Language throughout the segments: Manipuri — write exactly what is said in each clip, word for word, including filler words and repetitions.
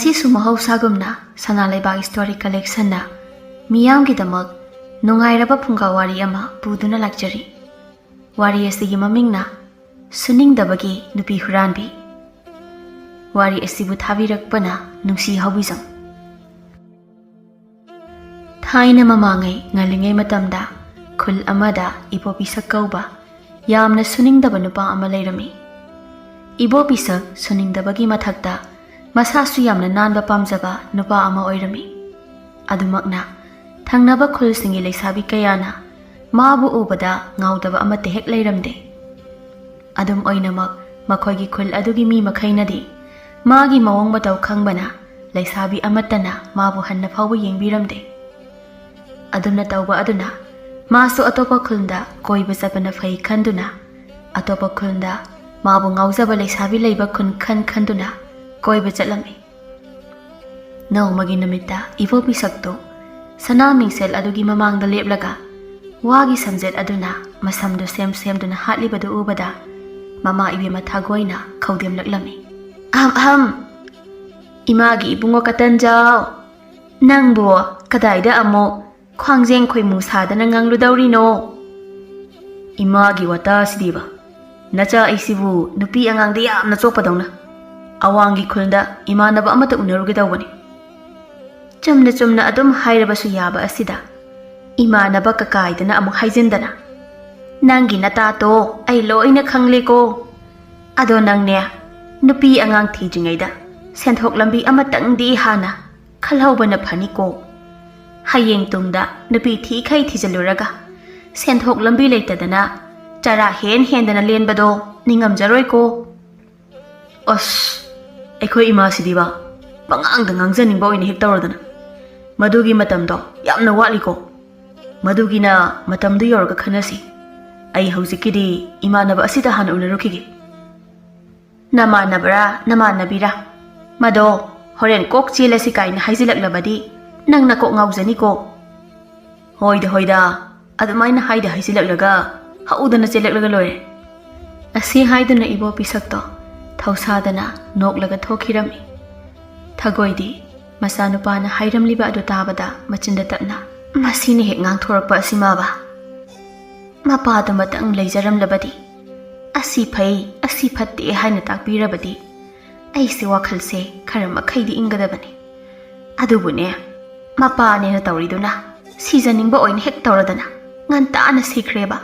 ꯉꯁꯤꯁꯨ ꯃꯍꯧꯁꯥꯒꯨꯝꯅ ꯁꯅꯥ ꯂꯩꯕꯥꯛ ꯁ꯭ꯇꯣꯔꯤ ꯀꯂꯦꯛꯁꯟꯅ ꯃꯤꯌꯥꯝꯒꯤꯗꯃꯛ ꯅꯨꯡꯉꯥꯏꯔꯕ ꯐꯨꯡꯒꯥ ꯋꯥꯔꯤ ꯑꯃ ꯄꯨꯗꯨꯅ ꯂꯥꯛꯆꯔꯤ꯫ ꯋꯥꯔꯤ ꯑꯁꯤꯒꯤ ꯃꯃꯤꯡꯅ ꯁꯨꯅꯤꯡꯗꯕꯒꯤ ꯅꯨꯄꯤ ꯍꯨꯔꯥꯟꯕꯤ꯫ ꯋꯥꯔꯤ ꯑꯁꯤꯕꯨ ꯊꯥꯕꯤꯔꯛꯄꯅ ꯅꯨꯡꯁꯤ ꯍꯥꯎꯕꯤꯖꯝ꯫ ꯊꯥꯏꯅ ꯃꯃꯥꯡꯉꯩ ꯉꯜꯂꯤꯉꯩ ꯃꯇꯝꯗ ꯈꯨꯜ ꯑꯃꯗ ꯏꯕꯣ ꯄꯤꯁꯛ ꯀꯧꯕ ꯌꯥꯝꯅ ꯁꯨꯅꯤꯡꯗꯕ ꯅꯨꯄꯥ ꯑꯃ ꯂꯩꯔꯝꯃꯤ꯫ ꯏꯕꯣ ꯄꯤꯁꯛ ꯁꯨꯅꯤꯡꯗꯕꯒꯤ ꯃꯊꯛꯇ ꯃꯁꯥꯁꯨ ꯌꯥꯝꯅ ꯅꯥꯟꯕ ꯄꯥꯝꯖꯕ ꯅꯨꯄꯥ ꯑꯃ ꯑꯣꯏꯔꯝꯃꯤ꯫ ꯑꯗꯨꯃꯛꯅ ꯊꯪꯅꯕ ꯈꯨꯜꯁꯤꯡꯒꯤ ꯂꯩꯁꯥꯕꯤ ꯀꯌꯥꯅ ꯃꯥꯕꯨ ꯎꯕꯗ ꯉꯥꯎꯗꯕ ꯑꯃꯠꯇ ꯍꯦꯛ ꯂꯩꯔꯝꯗꯦ꯫ ꯑꯗꯨꯝ ꯑꯣꯏꯅꯃꯛ ꯃꯈꯣꯏꯒꯤ ꯈꯨꯜ ꯑꯗꯨꯒꯤ ꯃꯤ ꯃꯈꯩꯅꯗꯤ ꯃꯥꯒꯤ ꯃꯑꯣꯡ ꯃꯇꯧ ꯈꯪꯕꯅ ꯂꯩꯁꯥꯕꯤ ꯑꯃꯠꯇꯅ ꯃꯥꯕꯨ ꯍꯟꯅ ꯐꯥꯎꯕ ꯌꯦꯡꯕꯤꯔꯝꯗꯦ꯫ ꯑꯗꯨꯝꯅ ꯇꯧꯕ ꯑꯗꯨꯅ ꯃꯥꯁꯨ ꯑꯇꯣꯞꯄ ꯈꯨꯜꯗ ꯀꯣꯏꯕ ꯆꯠꯄꯅ ꯐꯩ ꯈꯟꯗꯨꯅ ꯑꯇꯣꯞꯄ ꯈꯨꯜꯗ ꯃꯥꯕꯨ ꯉꯥꯎꯖꯕ ꯂꯩꯁꯥꯕꯤ ꯂꯩꯕ ꯈꯨꯟ ꯈꯟ ꯈꯟꯗꯨꯅ ꯀꯣꯏꯕ ꯆꯠꯂꯝꯃꯤ꯫ ꯅꯣꯡꯃꯒꯤ ꯅꯨꯃꯤꯠꯇ ꯏꯕꯣ ꯄꯤꯁꯛꯇꯨ ꯁꯅꯥ ꯃꯤꯡꯁꯦꯜ ꯑꯗꯨꯒꯤ ꯃꯃꯥꯡꯗ ꯂꯦꯞꯂꯒ ꯋꯥꯒꯤ ꯁꯝꯖꯦꯠ ꯑꯗꯨꯅ ꯃꯁꯝꯗꯨ ꯁꯦꯝ ꯁꯦꯝꯗꯨꯅ ꯍꯥꯠꯂꯤꯕꯗꯨ ꯎꯕꯗ ꯃꯃꯥ ꯏꯕꯦꯝꯃ ꯊꯥꯒꯣꯏꯅ ꯈꯧꯗꯦꯝꯂꯛꯂꯝꯃꯤ꯫ "ꯑꯍꯝ ꯑꯍꯝ, ꯏꯃꯥꯒꯤ ꯏꯕꯨꯡꯉꯣ ꯀꯇꯟꯖꯥꯎ, ꯅꯪꯕꯨ ꯀꯗꯥꯏꯗ ꯑꯃꯨꯛ ꯈ꯭ꯋꯥꯡꯖꯦꯡ ꯈꯣꯏꯃꯨ ꯁꯥꯗꯅ ꯉꯥꯡꯂꯨꯗꯧꯔꯤꯅꯣ?" "ꯏꯃꯥꯒꯤ ꯋꯥꯇꯥꯁꯤꯗꯤꯕ, ꯅꯆꯥ ꯑꯩꯁꯤꯕꯨ ꯅꯨꯄꯤ ꯑꯉꯥꯡꯗ ꯌꯥꯝꯅ ꯆꯣꯞꯄꯗꯧꯅ꯫ ꯑꯋꯥꯡꯒꯤ ꯈꯨꯜꯗ ꯏꯃꯥꯟꯅꯕ ꯑꯃꯠꯇ ꯎꯅꯔꯨꯒꯦ ꯇꯧꯕꯅꯤ꯫" "ꯆꯨꯝꯅ ꯆꯨꯝꯅ ꯑꯗꯨꯝ ꯍꯥꯏꯔꯕꯁꯨ ꯌꯥꯕ ꯑꯁꯤꯗ ꯏꯃꯥꯟꯅꯕ ꯀꯀꯥꯏꯗꯅ ꯑꯃꯨꯛ ꯍꯥꯏꯖꯤꯟꯗꯅ꯫ ꯅꯪꯒꯤ ꯅꯇꯥꯇꯣ ꯑꯩ ꯂꯣꯏꯅ ꯈꯪꯂꯦꯀꯣ꯫ ꯑꯗꯣ ꯅꯪꯅꯦ, ꯅꯨꯄꯤ ꯑꯉꯥꯡ ꯊꯤꯗ꯭ꯔꯤꯉꯩꯗ ꯁꯦꯟꯊꯣꯛ ꯂꯝꯕꯤ ꯑꯃꯇꯪꯗꯤ ꯍꯥꯟꯅ ꯈꯜꯍꯧꯕꯅ ꯐꯅꯤꯀꯣ꯫ ꯍꯌꯦꯡ ꯇꯨꯡꯗ ꯅꯨꯄꯤ ꯊꯤꯈꯩ ꯊꯤꯖꯤꯜꯂꯨꯔꯒ ꯁꯦꯟꯊꯣꯛ ꯂꯝꯕꯤ ꯂꯩꯇꯗꯅ ꯆꯔꯥ ꯍꯦꯟ ꯍꯦꯟꯗꯅ ꯂꯦꯟꯕꯗꯣ ꯅꯤꯡꯉꯝꯖꯔꯣꯏꯀꯣ꯫" "ꯑꯁ, ꯑꯩꯈꯣꯏ ꯏꯃꯥꯁꯤꯗꯤꯕ, ꯄꯉꯥꯡꯗ ꯉꯥꯡꯖꯅꯤꯡꯕ ꯑꯣꯏꯅ ꯍꯦꯛ ꯇꯧꯔꯗꯅ꯫ ꯃꯗꯨꯒꯤ ꯃꯇꯝꯗꯣ ꯌꯥꯝꯅ ꯋꯥꯠꯂꯤꯀꯣ꯫ ꯃꯗꯨꯒꯤꯅ ꯃꯇꯝꯗꯨ ꯌꯧꯔꯒ ꯈꯟꯅꯁꯤ꯫ ꯑꯩ ꯍꯧꯖꯤꯛꯀꯤꯗꯤ ꯏꯃꯥꯟꯅꯕ ꯑꯁꯤꯗ ꯍꯥꯟꯅ ꯎꯅꯔꯨꯈꯤꯒꯦ꯫" "ꯅꯃꯥꯟꯅꯕꯔꯥ ꯅꯃꯥꯟꯅꯕꯤꯔꯥ? ꯃꯗꯣ ꯍꯣꯔꯦꯟ ꯀꯣꯛ ꯆꯦꯜꯂꯁꯤ ꯀꯥꯏꯅ ꯍꯥꯏꯖꯤꯜꯂꯛꯂꯕꯗꯤ ꯅꯪ ꯅꯀꯣꯛ ꯉꯥꯎꯖꯅꯤꯀꯣ꯫" "ꯍꯣꯏꯗ ꯍꯣꯏꯗ, ꯑꯗꯨꯃꯥꯏꯅ ꯍꯥꯏꯗ ꯍꯥꯏꯖꯤꯜꯂꯛꯂꯒ ꯍꯧꯗꯅ ꯆꯦꯜꯂꯛꯂꯒ ꯂꯣꯏꯔꯦ꯫" ꯑꯁꯤ ꯍꯥꯏꯗꯨꯅ ꯏꯕꯣ ꯄꯤꯁꯛꯇꯣ ꯊꯧꯁꯥꯗꯅ ꯅꯣꯛꯂꯒ ꯊꯣꯛꯈꯤꯔꯝꯃꯤ꯫ ꯊꯒꯣꯏꯗꯤ ꯃꯆꯥꯅꯨꯄꯥꯅ ꯍꯥꯏꯔꯝꯂꯤꯕ ꯑꯗꯨ ꯇꯥꯕꯗ ꯃꯆꯤꯟꯗ ꯇꯞꯅ, "ꯃꯁꯤꯅ ꯍꯦꯛ ꯉꯥꯡꯊꯣꯔꯛꯄ ꯑꯁꯤꯃꯕ? ꯃꯄꯥꯗꯨꯃꯇꯪ ꯂꯩꯖꯔꯝꯂꯕꯗꯤ ꯑꯁꯤ ꯐꯩ, ꯑꯁꯤ ꯐꯠꯇꯦ ꯍꯥꯏꯅ ꯇꯥꯛꯄꯤꯔꯕꯗꯤ ꯑꯩꯁꯦ ꯋꯥꯈꯜꯁꯦ ꯈꯔ ꯃꯈꯩꯗꯤ ꯏꯪꯒꯗꯕꯅꯤ꯫ ꯑꯗꯨꯕꯨꯅꯦ, ꯃꯄꯥꯅꯦꯅ ꯇꯧꯔꯤꯗꯨꯅ ꯁꯤꯖꯅꯤꯡꯕ ꯑꯣꯏꯅ ꯍꯦꯛ ꯇꯧꯔꯗꯅ ꯉꯟꯇꯥꯅ ꯁꯤꯈ꯭ꯔꯦꯕ"꯫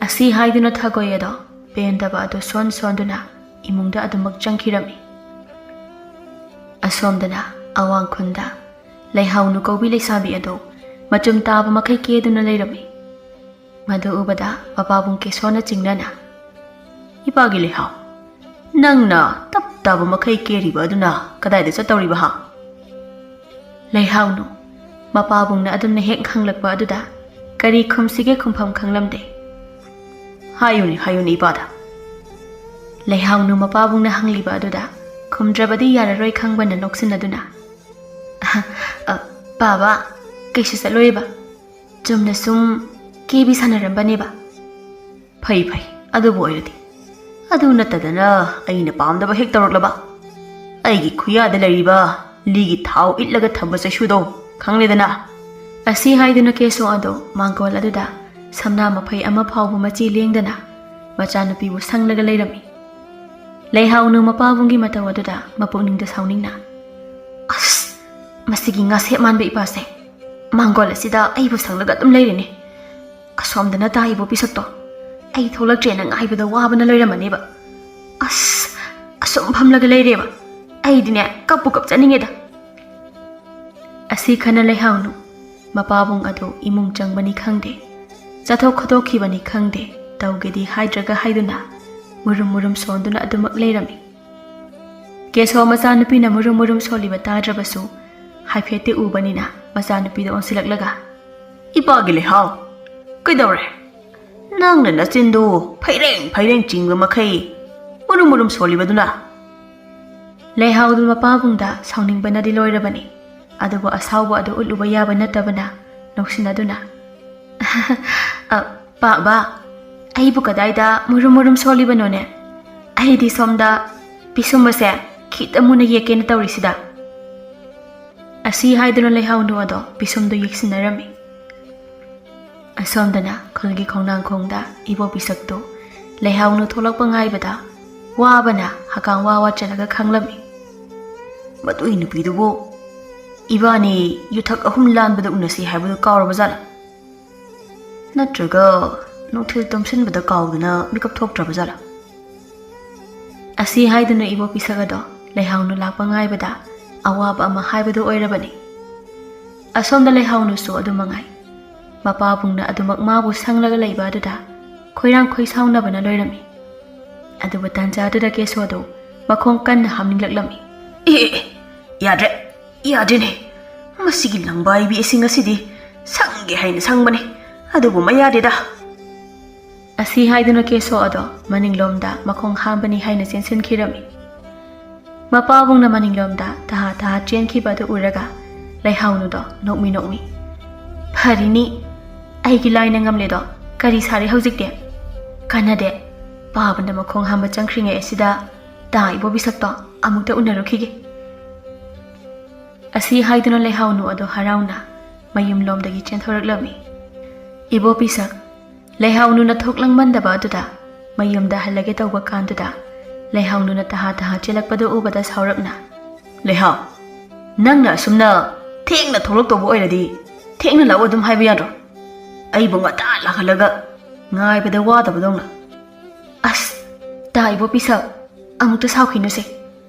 ꯑꯁꯤ ꯍꯥꯏꯗꯨꯅ ꯊꯒꯣꯏ ꯑꯗꯣ ꯄꯦꯟꯗꯕ ꯑꯗꯨ ꯁꯣꯟ ꯁꯣꯟꯗꯨꯅ ꯏꯃꯨꯡꯗ ꯑꯗꯨꯃꯛ ꯆꯪꯈꯤꯔꯝꯃꯤ꯫ ꯑꯁꯣꯝꯗꯅ ꯑꯋꯥꯡ ꯈꯨꯟꯗ ꯂꯩꯍꯥꯎꯅꯨ ꯀꯧꯕꯤ ꯂꯩꯁꯥꯕꯤ ꯑꯗꯨ ꯃꯆꯨꯝ ꯇꯥꯕ ꯃꯈꯩ ꯀꯦꯗꯨꯅ ꯂꯩꯔꯝꯃꯤ꯫ ꯃꯗꯨ ꯎꯕꯗ ꯃꯄꯥꯕꯨꯡ ꯀꯦꯁꯣꯅ ꯆꯤꯡꯅꯅ, "ꯏꯄꯥꯒꯤ ꯂꯩꯍꯥꯎ, ꯅꯪꯅ ꯇꯞ ꯇꯥꯕ ꯃꯈꯩ ꯀꯦꯔꯤꯕ ꯑꯗꯨꯅ ꯀꯗꯥꯏꯗ ꯆꯠꯇꯧꯔꯤꯕ ꯍꯥ?" ꯂꯩꯍꯥꯎꯅꯨ ꯃꯄꯥꯕꯨꯡꯅ ꯑꯗꯨꯝꯅ ꯍꯦꯛ ꯍꯪꯂꯛꯄ ꯑꯗꯨꯗ ꯀꯔꯤ ꯈꯨꯝꯁꯤꯒꯦ ꯈꯨꯝꯐꯝ ꯈꯪꯂꯝꯗꯦ꯫ "ꯍꯥꯏꯌꯨꯅꯦ, ꯍꯥꯏꯌꯨꯅꯦ ꯏꯄꯥꯗ"꯫ ꯂꯩꯍꯥꯎꯅꯨ ꯃꯄꯥꯕꯨꯡꯅ ꯍꯪꯂꯤꯕ ꯑꯗꯨꯗ ꯈꯨꯝꯗ꯭ꯔꯕꯗꯤ ꯌꯥꯔꯔꯣꯏ ꯈꯪꯕꯅ ꯅꯣꯛꯁꯤꯟꯅꯗꯨꯅ, "ꯑ, ꯄꯥꯕ, ꯀꯩꯁꯨ ꯆꯠꯂꯣꯏꯕ, ꯆꯨꯝꯅ ꯁꯨꯝ ꯀꯦꯕꯤ ꯁꯥꯟꯅꯔꯝꯕꯅꯦꯕ"꯫ "ꯐꯩ ꯐꯩ, ꯑꯗꯨꯕꯨ ꯑꯣꯏꯔꯗꯤ꯫ ꯑꯗꯨ ꯅꯠꯇꯗꯅ ꯑꯩꯅ ꯄꯥꯝꯗꯕ ꯍꯦꯛ ꯇꯧꯔꯛꯂꯕ? ꯑꯩꯒꯤ ꯈꯨꯌꯥꯗ ꯂꯩꯔꯤꯕ ꯂꯤꯒꯤ ꯊꯥꯎ ꯏꯠꯂꯒ ꯊꯝꯕ ꯆꯩꯁꯨꯗꯣ ꯈꯪꯂꯦꯗꯅ?" ꯑꯁꯤ ꯍꯥꯏꯗꯨꯅ ꯀꯦꯁꯣ ꯑꯗꯣ ꯃꯥꯡꯒꯣꯜ ꯑꯗꯨꯗ ꯁꯝꯅꯥ ꯃꯐꯩ ꯑꯃ ꯐꯥꯎꯕ ꯃꯆꯤ ꯂꯦꯡꯗꯅ ꯃꯆꯥꯅꯨꯄꯤꯕꯨ ꯁꯪꯂꯒ ꯂꯩꯔꯝꯃꯤ꯫ ꯂꯩꯍꯥꯎꯅꯨ ꯃꯄꯥꯕꯨꯡꯒꯤ ꯃꯇꯧ ꯑꯗꯨꯗ ꯃꯄꯨꯛꯅꯤꯡꯗ ꯁꯥꯎꯅꯤꯡꯅ, "ꯑꯁ, ꯃꯁꯤꯒꯤ ꯉꯥꯁꯦꯞ ꯃꯥꯟꯕ ꯏꯄꯥꯁꯦ ꯃꯥꯡꯒꯣꯜ ꯑꯁꯤꯗ ꯑꯩꯕꯨ ꯁꯪꯂꯒ ꯑꯗꯨꯝ ꯂꯩꯔꯤꯅꯦ꯫ ꯑꯁꯣꯝꯗꯅ ꯇꯥ ꯏꯕꯣ ꯄꯤꯁꯛꯇꯣ ꯑꯩ ꯊꯣꯛꯂꯛꯇ꯭ꯔꯦꯅ ꯉꯥꯏꯕꯗ ꯋꯥꯕꯅ ꯂꯣꯏꯔꯝꯃꯅꯦꯕ꯫ ꯑꯁ, ꯑꯁꯨꯝ ꯐꯝꯂꯒ ꯂꯩꯔꯦꯕ꯫ ꯑꯩꯗꯤꯅꯦ, ꯀꯞꯄꯨ ꯀꯞꯆꯅꯤꯡꯉꯦꯗ"꯫ ꯑꯁꯤ ꯈꯟꯅ ꯂꯩꯍꯥꯎꯅꯨ ꯃꯄꯥꯕꯨꯡ ꯑꯗꯨ ꯏꯃꯨꯡ ꯆꯪꯕꯅꯤ ꯈꯪꯗꯦ, ꯆꯠꯊꯣꯛ ꯈꯣꯠꯇꯣꯛꯈꯤꯕꯅꯤ ꯈꯪꯗꯦ, ꯇꯧꯒꯦꯗꯤ ꯍꯥꯏꯗ꯭ꯔꯒ ꯍꯥꯏꯗꯨꯅ ꯃꯨꯔꯨꯝ ꯃꯨꯔꯨꯝ ꯁꯣꯟꯗꯨꯅ ꯑꯗꯨꯃꯛ ꯂꯩꯔꯝꯃꯤ꯫ ꯀꯦꯁꯣ ꯃꯆꯥꯅꯨꯄꯤꯅ ꯃꯨꯔꯨꯝ ꯃꯨꯔꯨꯝ ꯁꯣꯜꯂꯤꯕ ꯇꯥꯗ꯭ꯔꯕꯁꯨ ꯍꯥꯏꯐꯦꯠꯇꯤ ꯎꯕꯅꯤꯅ ꯃꯆꯥꯅꯨꯄꯤꯗ ꯑꯣꯟꯁꯤꯜꯂꯛꯂꯒ, "ꯏꯄꯥꯒꯤ ꯂꯩꯍꯥꯎ, ꯀꯩꯗꯧꯔꯦ? ꯅꯪꯅ ꯅꯆꯤꯟꯗꯨ ꯐꯩꯔꯦꯡ ꯐꯩꯔꯦꯡ ꯆꯤꯡꯕ ꯃꯈꯩ ꯃꯨꯔꯨꯝ ꯃꯨꯔꯨꯝ ꯁꯣꯜꯂꯤꯕꯗꯨꯅ?" ꯂꯩꯍꯥꯎꯗꯨ ꯃꯄꯥꯕꯨꯡꯗ ꯁꯥꯎꯅꯤꯡꯕꯅꯗꯤ ꯂꯣꯏꯔꯕꯅꯤ, ꯑꯗꯨꯕꯨ ꯑꯁꯥꯎꯕ ꯑꯗꯨ ꯎꯠꯂꯨꯕ ꯌꯥꯕ ꯅꯠꯇꯕꯅ ꯅꯣꯛꯁꯤꯟꯅꯗꯨꯅ, "ꯑ, ꯄꯥꯕ, ꯑꯩꯕꯨ ꯀꯗꯥꯏꯗ ꯃꯨꯔꯨꯝ ꯃꯨꯔꯨꯝ ꯁꯣꯜꯂꯤꯕꯅꯣꯅꯦ? ꯑꯩꯗꯤ ꯁꯣꯝꯗ ꯄꯤꯁꯨꯝ ꯑꯁꯦ ꯈꯤꯇ ꯃꯨꯟꯅ ꯌꯦꯛꯀꯦꯅ ꯇꯧꯔꯤꯁꯤꯗ꯫ ꯑꯁꯤ ꯍꯥꯏꯗꯨꯅ ꯂꯩꯍꯥꯎꯅꯨ ꯑꯗꯣ ꯄꯤꯁꯨꯝꯗꯨ ꯌꯦꯛꯁꯤꯟꯅꯔꯝꯃꯤ꯫ ꯑꯁꯣꯝꯗꯅ ꯈꯨꯜꯒꯤ ꯈꯣꯡꯅꯥꯡꯈꯣꯡꯗ ꯏꯕꯣ ꯄꯤꯁꯛꯇꯨ ꯂꯩꯍꯥꯎꯅꯨ ꯊꯣꯛꯂꯛꯄ ꯉꯥꯏꯕꯗ ꯋꯥꯕꯅ ꯍꯀꯥꯝ ꯋꯥ ꯋꯥ ꯆꯜꯂꯒ ꯈꯥꯡꯂꯝꯃꯤ꯫ "ꯃꯗꯨꯏ ꯅꯨꯄꯤꯗꯨꯕꯨ ꯏꯕꯥꯅꯤ ꯌꯨꯊꯛ ꯑꯍꯨꯝ ꯂꯥꯟꯕꯗ ꯎꯅꯁꯤ ꯍꯥꯏꯕꯗꯨ ꯀꯥꯎꯔꯕ ꯖꯥꯠꯂꯥ? ꯅꯠꯇ꯭ꯔꯒ ꯅꯨꯡꯊꯤꯜ ꯇꯨꯝꯁꯤꯟꯕꯗ ꯀꯥꯎꯗꯨꯅ ꯃꯤꯀꯞ ꯊꯣꯛꯇ꯭ꯔꯕ ꯖꯥꯠꯂꯥ?" ꯑꯁꯤ ꯍꯥꯏꯗꯨꯅ ꯏꯕꯣ ꯄꯤꯁꯛ ꯑꯗꯣ ꯂꯩꯍꯥꯎꯅꯨ ꯂꯥꯛꯄ ꯉꯥꯏꯕꯗ ꯑꯋꯥꯕ ꯑꯃ ꯍꯥꯏꯕꯗꯨ ꯑꯣꯏꯔꯕꯅꯤ꯫ ꯑꯁꯣꯝꯗ ꯂꯩꯍꯥꯎꯅꯨꯁꯨ ꯑꯗꯨ ꯃꯉꯥꯏ꯫ ꯃꯄꯥꯕꯨꯡꯅ ꯑꯗꯨꯃꯛ ꯃꯥꯕꯨ ꯁꯪꯂꯒ ꯂꯩꯕ ꯑꯗꯨꯗ ꯈꯣꯏꯔꯥꯡ ꯈꯣꯏꯁꯥꯎꯅꯕꯅ ꯂꯣꯏꯔꯝꯃꯤ꯫ ꯑꯗꯨꯕꯨ ꯇꯥꯟꯖꯥꯗꯨꯗ ꯀꯦꯁꯣꯗꯨ ꯃꯈꯣꯡ ꯀꯟꯅ ꯍꯥꯝꯅꯤꯡꯂꯛꯂꯝꯃꯤ꯫ "ꯑꯦ, ꯑꯦ, ꯑꯦ, ꯌꯥꯗ꯭ꯔꯦ, ꯌꯥꯗ꯭ꯔꯦꯅꯦ꯫ ꯃꯁꯤꯒꯤ ꯂꯪꯕꯥꯏꯕꯤ ꯏꯁꯤꯡ ꯑꯁꯤꯗꯤ ꯁꯪꯒꯦ ꯍꯥꯏꯅ ꯁꯪꯕꯅꯤ, ꯑꯗꯨꯕꯨ ꯃꯌꯥꯗꯦꯗ꯫" ꯑꯁꯤ ꯍꯥꯏꯗꯨꯅ ꯀꯦꯁꯣ ꯑꯗꯣ ꯃꯅꯤꯡꯂꯣꯝꯗ ꯃꯈꯣꯡ ꯍꯥꯝꯕꯅꯤ ꯍꯥꯏꯅ ꯆꯦꯟꯁꯤꯟꯈꯤꯔꯝꯃꯤ꯫ ꯃꯄꯥꯕꯨꯡꯅ ꯃꯅꯤꯡꯂꯣꯝꯗ ꯇꯍꯥ ꯇꯍꯥ ꯆꯦꯟꯈꯤꯕ ꯑꯗꯨ ꯎꯔꯒ ꯂꯩꯍꯥꯎꯅꯨꯗꯣ ꯅꯣꯛꯃꯤ ꯅꯣꯛꯃꯤ, "ꯐꯔꯤꯅꯤ, ꯑꯩꯒꯤ ꯂꯥꯏꯅ ꯉꯝꯂꯦꯗꯣ꯫ ꯀꯔꯤ ꯁꯥꯔꯤ ꯍꯧꯖꯤꯛꯇꯤ? ꯀꯥꯟꯅꯗꯦ꯫ ꯄꯥꯕꯅ ꯃꯈꯣꯡ ꯍꯥꯝꯕ ꯆꯪꯈ꯭ꯔꯤꯉꯩ ꯑꯁꯤꯗ ꯇꯥ ꯏꯕꯣ ꯄꯤꯁꯛꯇꯣ ꯑꯃꯨꯛꯇ ꯎꯅꯔꯨꯈꯤꯒꯦ꯫" ꯑꯁꯤ ꯍꯥꯏꯗꯨꯅ ꯂꯩꯍꯥꯎꯅꯨ ꯑꯗꯣ ꯍꯔꯥꯎꯅ ꯃꯌꯨꯝꯂꯣꯝꯗꯒꯤ ꯆꯦꯟꯊꯣꯔꯛꯂꯝꯃꯤ꯫ ꯏꯕꯣ ꯄꯤꯁꯛ ꯂꯩꯍꯥꯎꯅꯨꯅ ꯊꯣꯛꯂꯪꯃꯟꯗꯕ ꯑꯗꯨꯗ ꯃꯌꯨꯝꯗ ꯍꯜꯂꯒꯦ ꯇꯧꯕ ꯀꯥꯟꯗꯨꯗ ꯂꯩꯍꯥꯎꯅꯨꯅ ꯇꯍꯥ ꯇꯍꯥ ꯆꯦꯜꯂꯛꯄꯗꯨ ꯎꯕꯗ ꯁꯥꯎꯔꯞꯅ, "ꯂꯩꯍꯥꯎ, ꯅꯪꯅ ꯑꯁꯨꯝꯅ ꯊꯦꯡꯅ ꯊꯣꯛꯂꯛꯇꯧꯕ ꯑꯣꯏꯔꯗꯤ ꯊꯦꯡꯅ ꯂꯥꯛꯎ ꯑꯗꯨꯝ ꯍꯥꯏꯕ ꯌꯥꯗ꯭ꯔꯣ? ꯑꯩꯕꯨ ꯉꯟꯇꯥ ꯂꯥꯛꯍꯜꯂꯒ ꯉꯥꯏꯕꯗ ꯋꯥꯗꯕꯗꯧꯅ꯫" "ꯑꯁ, ꯇꯥ ꯏꯕꯣ ꯄꯤꯁꯛ, ꯑꯃꯨꯛꯇ ꯁꯥꯎꯈꯤꯅꯨꯁꯦ꯫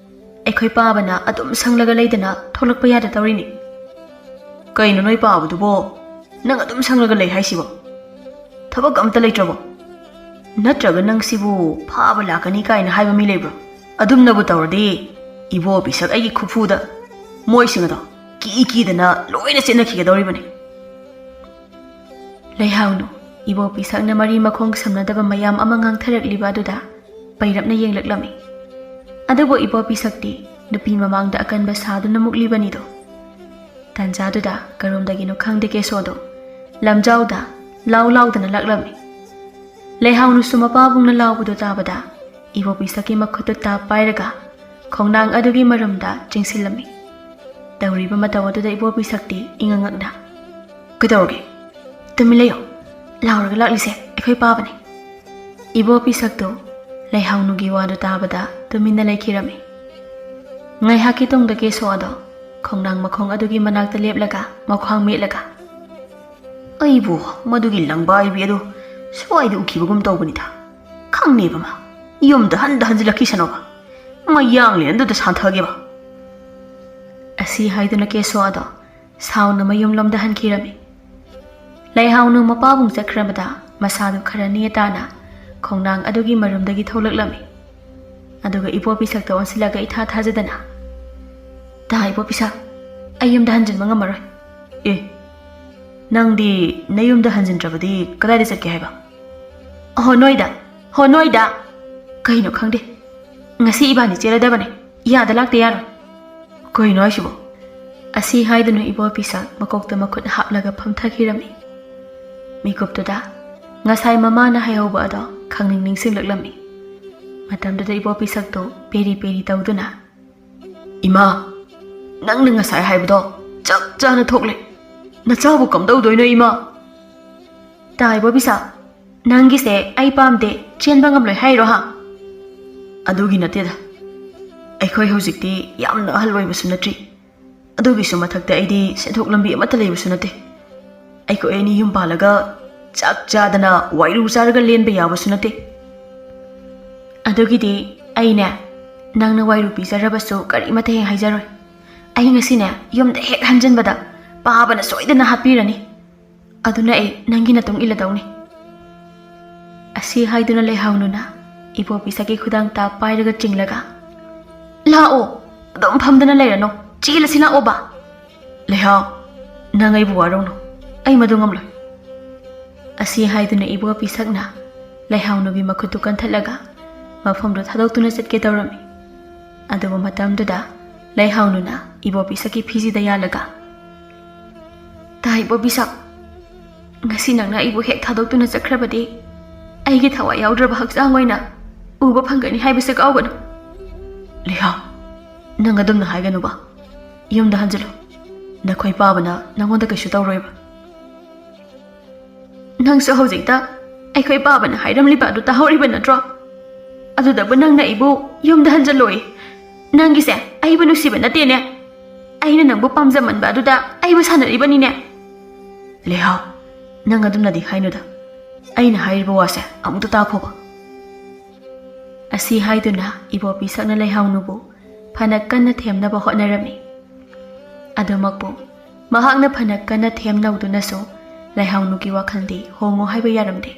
ꯑꯩꯈꯣꯏ ꯄꯥꯕꯅ ꯑꯗꯨꯝ ꯁꯪꯂꯒ ꯂꯩꯗꯅ ꯊꯣꯛꯂꯛꯄ ꯌꯥꯗ ꯇꯧꯔꯤꯅꯤ꯫" "ꯀꯩꯅꯣ ꯅꯣꯏ ꯄꯥꯕꯗꯨꯕꯣ? ꯅꯪ ꯑꯗꯨꯝ ꯁꯪꯂꯒ ꯂꯩ ꯍꯥꯏꯁꯤꯕꯣ? ꯊꯕꯛ ꯑꯝꯇ ꯂꯩꯇ꯭ꯔꯕꯣ? ꯅꯠꯇ꯭ꯔꯒ ꯅꯪ ꯁꯤꯕꯨ ꯐꯥꯕ ꯂꯥꯛꯀꯅꯤ ꯀꯥꯏꯅ ꯍꯥꯏꯕ ꯃꯤ ꯂꯩꯕ꯭ꯔꯣ? ꯑꯗꯨꯝꯅꯕꯨ ꯇꯧꯔꯗꯤ ꯏꯕꯣ ꯄꯤꯁꯛ ꯑꯩꯒꯤ ꯈꯨꯐꯨꯗ ꯃꯣꯏꯁꯤꯡ ꯑꯗꯣ ꯀꯤ ꯀꯤꯗꯅ ꯂꯣꯏꯅ ꯆꯦꯟꯅꯈꯤꯒꯗꯧꯔꯤꯕꯅꯤ꯫" ꯂꯩꯍꯥꯎꯅꯨ ꯏꯕꯣ ꯄꯤꯁꯛꯅ ꯃꯔꯤ ꯃꯈꯣꯡ ꯁꯝꯅꯗꯕ ꯃꯌꯥꯝ ꯑꯃ ꯉꯥꯡꯊꯔꯛꯂꯤꯕ ꯑꯗꯨꯗ ꯄꯩꯔꯞꯅ ꯌꯦꯡꯂꯛꯂꯝꯃꯤ꯫ ꯑꯗꯨꯕꯨ ꯏꯕꯣ ꯄꯤꯁꯛꯇꯤ ꯅꯨꯄꯤ ꯃꯃꯥꯡꯗ ꯑꯀꯟꯕ ꯁꯥꯗꯨꯅ ꯃꯨꯛꯂꯤꯕꯅꯤꯗꯣ꯫ ꯇꯥꯟꯖꯥꯗꯨꯗ ꯀꯔꯣꯝꯗꯒꯤꯅꯣ ꯈꯪꯗꯦ ꯀꯦꯁꯣꯗꯣ ꯂꯝꯖꯥꯎꯗ ꯂꯥꯎ ꯂꯥꯎꯗꯅ ꯂꯥꯛꯂꯝꯃꯤ꯫ ꯂꯩꯍꯥꯎꯅꯨꯁꯨ ꯃꯄꯥꯕꯨꯡꯅ ꯂꯥꯎꯕꯗꯨ ꯇꯥꯕꯗ ꯏꯕꯣ ꯄꯤꯁꯛꯀꯤ ꯃꯈꯨꯠꯇꯨ ꯇꯥꯞ ꯄꯥꯏꯔꯒ ꯈꯣꯡꯅꯥꯡ ꯑꯗꯨꯒꯤ ꯃꯔꯨꯝꯗ ꯆꯤꯡꯁꯤꯜꯂꯝꯃꯤ꯫ ꯇꯧꯔꯤꯕ ꯃꯇꯧ ꯑꯗꯨꯗ ꯏꯕꯣꯄꯤ ꯁꯛꯇꯤ ꯏꯉꯛ ꯉꯛꯅ, "ꯀꯩꯗꯧꯔꯒꯦ? ꯇꯨꯃꯤꯟ ꯂꯩꯌꯣ꯫ ꯂꯥꯎꯔꯒ ꯂꯥꯛꯂꯤꯁꯦ ꯑꯩꯈꯣꯏ ꯄꯥꯕꯅꯤ꯫" ꯏꯕꯣꯄꯤ ꯁꯛꯇꯨ ꯂꯩꯍꯥꯎꯅꯨꯒꯤ ꯋꯥꯗꯨ ꯇꯥꯕꯗ ꯇꯨꯃꯤꯟꯅ ꯂꯩꯈꯤꯔꯝꯃꯤ꯫ ꯉꯥꯏꯍꯥꯛꯀꯤ ꯇꯨꯡꯗ ꯀꯦꯁꯣ ꯑꯗꯣ ꯈꯣꯡꯅꯥꯡ ꯃꯈꯣꯡ ꯑꯗꯨꯒꯤ ꯃꯅꯥꯛꯇ ꯂꯦꯞꯂꯒ ꯃꯈ꯭ꯋꯥꯡ ꯃꯦꯠꯂꯒ, "ꯑꯩꯕꯨ ꯃꯗꯨꯒꯤ ꯂꯪꯕꯥꯏꯕꯤ ꯑꯗꯨ ꯁ꯭ꯋꯥꯏꯗ ꯎꯈꯤꯕꯒꯨꯝ ꯇꯧꯕꯅꯤꯗ꯫ ꯈꯪꯅꯦꯕ ꯃꯥ꯫ ꯌꯨꯝꯗ ꯍꯟꯗ ꯍꯟꯖꯤꯜꯂꯛꯈꯤꯁꯅꯣꯕ꯫ ꯃꯌꯥꯡꯂꯦꯟꯗꯨꯗ ꯁꯥꯟꯊꯒꯦꯕ꯫" ꯑꯁꯤ ꯍꯥꯏꯗꯨꯅ ꯀꯦꯁꯣ ꯑꯗꯣ ꯁꯥꯎꯅ ꯃꯌꯨꯝꯂꯣꯝꯗ ꯍꯟꯈꯤꯔꯝꯃꯤ꯫ ꯂꯩꯍꯥꯎꯅꯨ ꯃꯄꯥꯕꯨꯡ ꯆꯠꯈ꯭ꯔꯕꯗ ꯃꯁꯥꯗꯨ ꯈꯔ ꯅꯦ ꯇꯥꯅ ꯈꯣꯡꯅꯥꯡ ꯑꯗꯨꯒꯤ ꯃꯔꯨꯝꯗꯒꯤ ꯊꯣꯛꯂꯛꯂꯝꯃꯤ꯫ ꯑꯗꯨꯒ ꯏꯕꯣꯄꯤ ꯁꯛꯇ ꯑꯣꯟꯁꯤꯜꯂꯒ ꯏꯊꯥ ꯊꯥꯖꯗꯅ, "ꯇꯥ ꯏꯕꯣꯄꯤ ꯁꯛ, ꯑꯩ ꯌꯨꯝꯗ ꯍꯟꯖꯤꯟꯕ ꯉꯝꯃꯔꯣꯏ꯫" "ꯑꯦ, ꯅꯪꯗꯤ ꯅꯌꯨꯝꯗ ꯍꯟꯖꯤꯟꯗ꯭ꯔꯕꯗꯤ ꯀꯗꯥꯏꯗ ꯆꯠꯀꯦ ꯍꯥꯏꯕ?" "ꯍꯣ ꯅꯣꯏꯗ, ꯍꯣ ꯅꯣꯏꯗ꯫ ꯀꯩꯅꯣ ꯈꯪꯗꯦ, ꯉꯁꯤ ꯏꯕꯥꯅꯤ ꯆꯦꯜꯂꯗꯕꯅꯦ꯫ ꯌꯥꯗ ꯂꯥꯛꯇ ꯌꯥꯔꯣꯏ꯫" "ꯀꯩꯅꯣ ꯍꯥꯏꯁꯤꯕꯣ?" ꯑꯁꯤ ꯍꯥꯏꯗꯨꯅ ꯏꯕꯣꯄꯤ ꯁꯛ ꯃꯀꯣꯛꯇ ꯃꯈꯨꯠ ꯍꯥꯞꯂꯒ ꯐꯝꯊꯈꯤꯔꯝꯃꯤ꯫ ꯃꯤꯀꯨꯞꯇꯨꯗ ꯉꯁꯥꯏ ꯃꯃꯥꯅ ꯍꯥꯏꯍꯧꯕ ꯑꯗꯣ ꯈꯪꯅꯤꯡ ꯅꯤꯡꯁꯤꯡꯂꯛꯂꯝꯃꯤ꯫ ꯃꯇꯝꯗꯨꯗ ꯏꯕꯣꯄꯤ ꯁꯛꯇꯨ ꯄꯦꯔꯤ ꯄꯦꯔꯤ ꯇꯧꯗꯨꯅ, "ꯏꯃꯥ, ꯅꯪꯅ ꯉꯁꯥꯏ ꯍꯥꯏꯕꯗꯣ ꯆꯞ ꯆꯥꯅ ꯊꯣꯛꯂꯦ꯫ ꯅꯆꯥꯕꯨ ꯀꯝꯗꯧꯗꯣꯏꯅꯣ ꯏꯃꯥ?" "ꯇꯥ ꯏꯕꯣꯄꯤ ꯁꯛ, ꯅꯪꯒꯤꯁꯦ ꯑꯩ ꯄꯥꯝꯗꯦ, ꯆꯦꯟꯕ ꯉꯝꯂꯣꯏ ꯍꯥꯏꯔꯣ ꯍꯥ?" "ꯑꯗꯨꯒꯤ ꯅꯠꯇꯦꯗ, ꯑꯩꯈꯣꯏ ꯍꯧꯖꯤꯛꯇꯤ ꯌꯥꯝꯅ ꯑꯍꯜ ꯑꯣꯏꯕꯁꯨ ꯅꯠꯇ꯭ꯔꯤ꯫ ꯑꯗꯨꯒꯤꯁꯨ ꯃꯊꯛꯇ ꯑꯩꯗꯤ ꯁꯦꯟꯊꯣꯛ ꯂꯝꯕꯤ ꯑꯃꯠꯇ ꯂꯩꯕꯁꯨ ꯅꯠꯇꯦ꯫ ꯑꯩꯈꯣꯏ ꯑꯅꯤ ꯌꯨꯝ ꯄꯥꯜꯂꯒ ꯆꯥꯛ ꯆꯥꯗꯅ ꯋꯥꯏꯔꯨ ꯆꯥꯔꯒ ꯂꯦꯟꯕ ꯌꯥꯕꯁꯨ ꯅꯠꯇꯦ꯫ ꯑꯗꯨꯒꯤꯗꯤ ꯑꯩꯅꯦ, ꯅꯪꯅ ꯋꯥꯏꯔꯨ ꯄꯤꯖꯔꯕꯁꯨ ꯀꯔꯤꯃꯠꯇ ꯍꯦꯛ ꯍꯥꯏꯖꯔꯣꯏ꯫ ꯑꯩ ꯉꯁꯤꯅꯦ ꯌꯨꯝꯗ ꯍꯦꯛ ꯍꯟꯖꯤꯟꯕꯗ ꯄꯥꯕꯅ ꯁꯣꯏꯗꯅ ꯍꯥꯠꯄꯤꯔꯅꯤ꯫ ꯑꯗꯨꯅ ꯑꯩ ꯅꯪꯒꯤ ꯅꯇꯨꯡ ꯏꯜꯂꯗꯧꯅꯤ꯫" ꯑꯁꯤ ꯍꯥꯏꯗꯨꯅ ꯂꯩꯍꯥꯎꯅꯨꯅ ꯏꯕꯣꯄꯤ ꯁꯛꯀꯤ ꯈꯨꯗꯥꯡ ꯇꯥ ꯄꯥꯏꯔꯒ ꯆꯤꯡꯂꯒ, "ꯂꯥꯛꯑꯣ, ꯑꯗꯨꯝ ꯐꯝꯗꯅ ꯂꯩꯔꯅꯨ, ꯆꯦꯜꯂꯁꯤ ꯂꯥꯛꯑꯣꯕ꯫" "ꯂꯩꯍꯥꯎ, ꯅꯪ ꯑꯩꯕꯨ ꯋꯥꯔꯧꯅꯨ, ꯑꯩ ꯃꯗꯨ ꯉꯝꯂꯣꯏ꯫" ꯑꯁꯤ ꯍꯥꯏꯗꯨꯅ ꯏꯕꯣꯄꯤ ꯁꯛꯅ ꯂꯩꯍꯥꯎꯅꯨꯒꯤ ꯃꯈꯨꯠꯇꯨ ꯀꯟꯊꯠꯂꯒ ꯃꯐꯝꯗꯨ ꯊꯥꯗꯣꯛꯇꯨꯅ ꯆꯠꯀꯦ ꯇꯧꯔꯝꯃꯤ꯫ ꯑꯗꯨꯕꯨ ꯃꯇꯝꯗꯨꯗ ꯂꯩꯍꯥꯎꯅꯨꯅ ꯏꯕꯣꯄꯤ ꯁꯛꯀꯤ ꯐꯤꯖꯤꯗ ꯌꯥꯜꯂꯒ, "ꯇꯥ ꯏꯕꯣꯄꯤ ꯁꯛ, ꯉꯁꯤ ꯅꯪꯅ ꯑꯩꯕꯨ ꯍꯦꯛ ꯊꯥꯗꯣꯛꯇꯨꯅ ꯆꯠꯈ꯭ꯔꯕꯗꯤ ꯑꯩꯒꯤ ꯊꯋꯥꯏ ꯌꯥꯎꯗ꯭ꯔꯕ ꯍꯛꯆꯥꯡ ꯑꯣꯏꯅ ꯎꯕ ꯐꯪꯒꯅꯤ ꯍꯥꯏꯕꯁꯦ ꯀꯥꯎꯒꯅꯨ꯫" ꯂꯩꯍꯥꯎ, ꯅꯪ ꯑꯗꯨꯝꯅ ꯍꯥꯏꯒꯅꯨꯕ꯫ ꯌꯨꯝꯗ ꯍꯟꯖꯤꯜꯂꯨ꯫ ꯅꯈꯣꯏ ꯄꯥꯕꯅ ꯅꯪꯉꯣꯟꯗ ꯀꯩꯁꯨ ꯇꯧꯔꯣꯏꯕ꯫ ꯅꯪꯁꯨ ꯍꯧꯖꯤꯛꯇ ꯑꯩꯈꯣꯏ ꯄꯥꯕꯅ ꯍꯥꯏꯔꯝꯂꯤꯕ ꯑꯗꯨ ꯇꯥꯍꯧꯔꯤꯕ ꯅꯠꯇ꯭ꯔꯣ? ꯑꯗꯨꯗꯕꯨ ꯅꯪꯅ ꯑꯩꯕꯨ ꯌꯨꯝꯗ ꯍꯟꯖꯤꯜꯂꯣꯏ꯫ ꯅꯪꯒꯤꯁꯦ ꯑꯩꯕꯨ ꯅꯨꯡꯁꯤꯕ ꯅꯠꯇꯦꯅꯦ꯫ ꯑꯩꯅ ꯅꯪꯕꯨ ꯄꯥꯝꯖꯃꯟꯕ ꯑꯗꯨꯗ ꯑꯩꯕꯨ ꯁꯥꯟꯅꯔꯤꯕꯅꯤꯅꯦ꯫ ꯂꯩꯍꯥꯎ, ꯅꯪ ꯑꯗꯨꯝꯅꯗꯤ ꯍꯥꯏꯅꯨꯗ꯫ ꯑꯩꯅ ꯍꯥꯏꯔꯤꯕ ꯋꯥꯁꯦ ꯑꯃꯨꯛꯇ ꯇꯥꯈꯣꯕ꯫ ꯑꯁꯤ ꯍꯥꯏꯗꯨꯅ ꯏꯕꯣꯄꯤ ꯁꯛꯅ ꯂꯩꯍꯥꯎꯅꯨꯕꯨ ꯐꯅ ꯀꯟꯅ ꯊꯦꯝꯅꯕ ꯍꯣꯠꯅꯔꯝꯃꯤ꯫ ꯑꯗꯨꯃꯛꯄꯨ ꯃꯍꯥꯛꯅ ꯐꯅ ꯀꯟꯅ ꯊꯦꯝꯅꯧꯗꯨꯅꯁꯨ ꯂꯩꯍꯥꯎꯅꯨꯒꯤ ꯋꯥꯈꯜꯗꯤ ꯍꯣꯡꯉꯨ ꯍꯥꯏꯕ ꯌꯥꯔꯝꯗꯦ꯫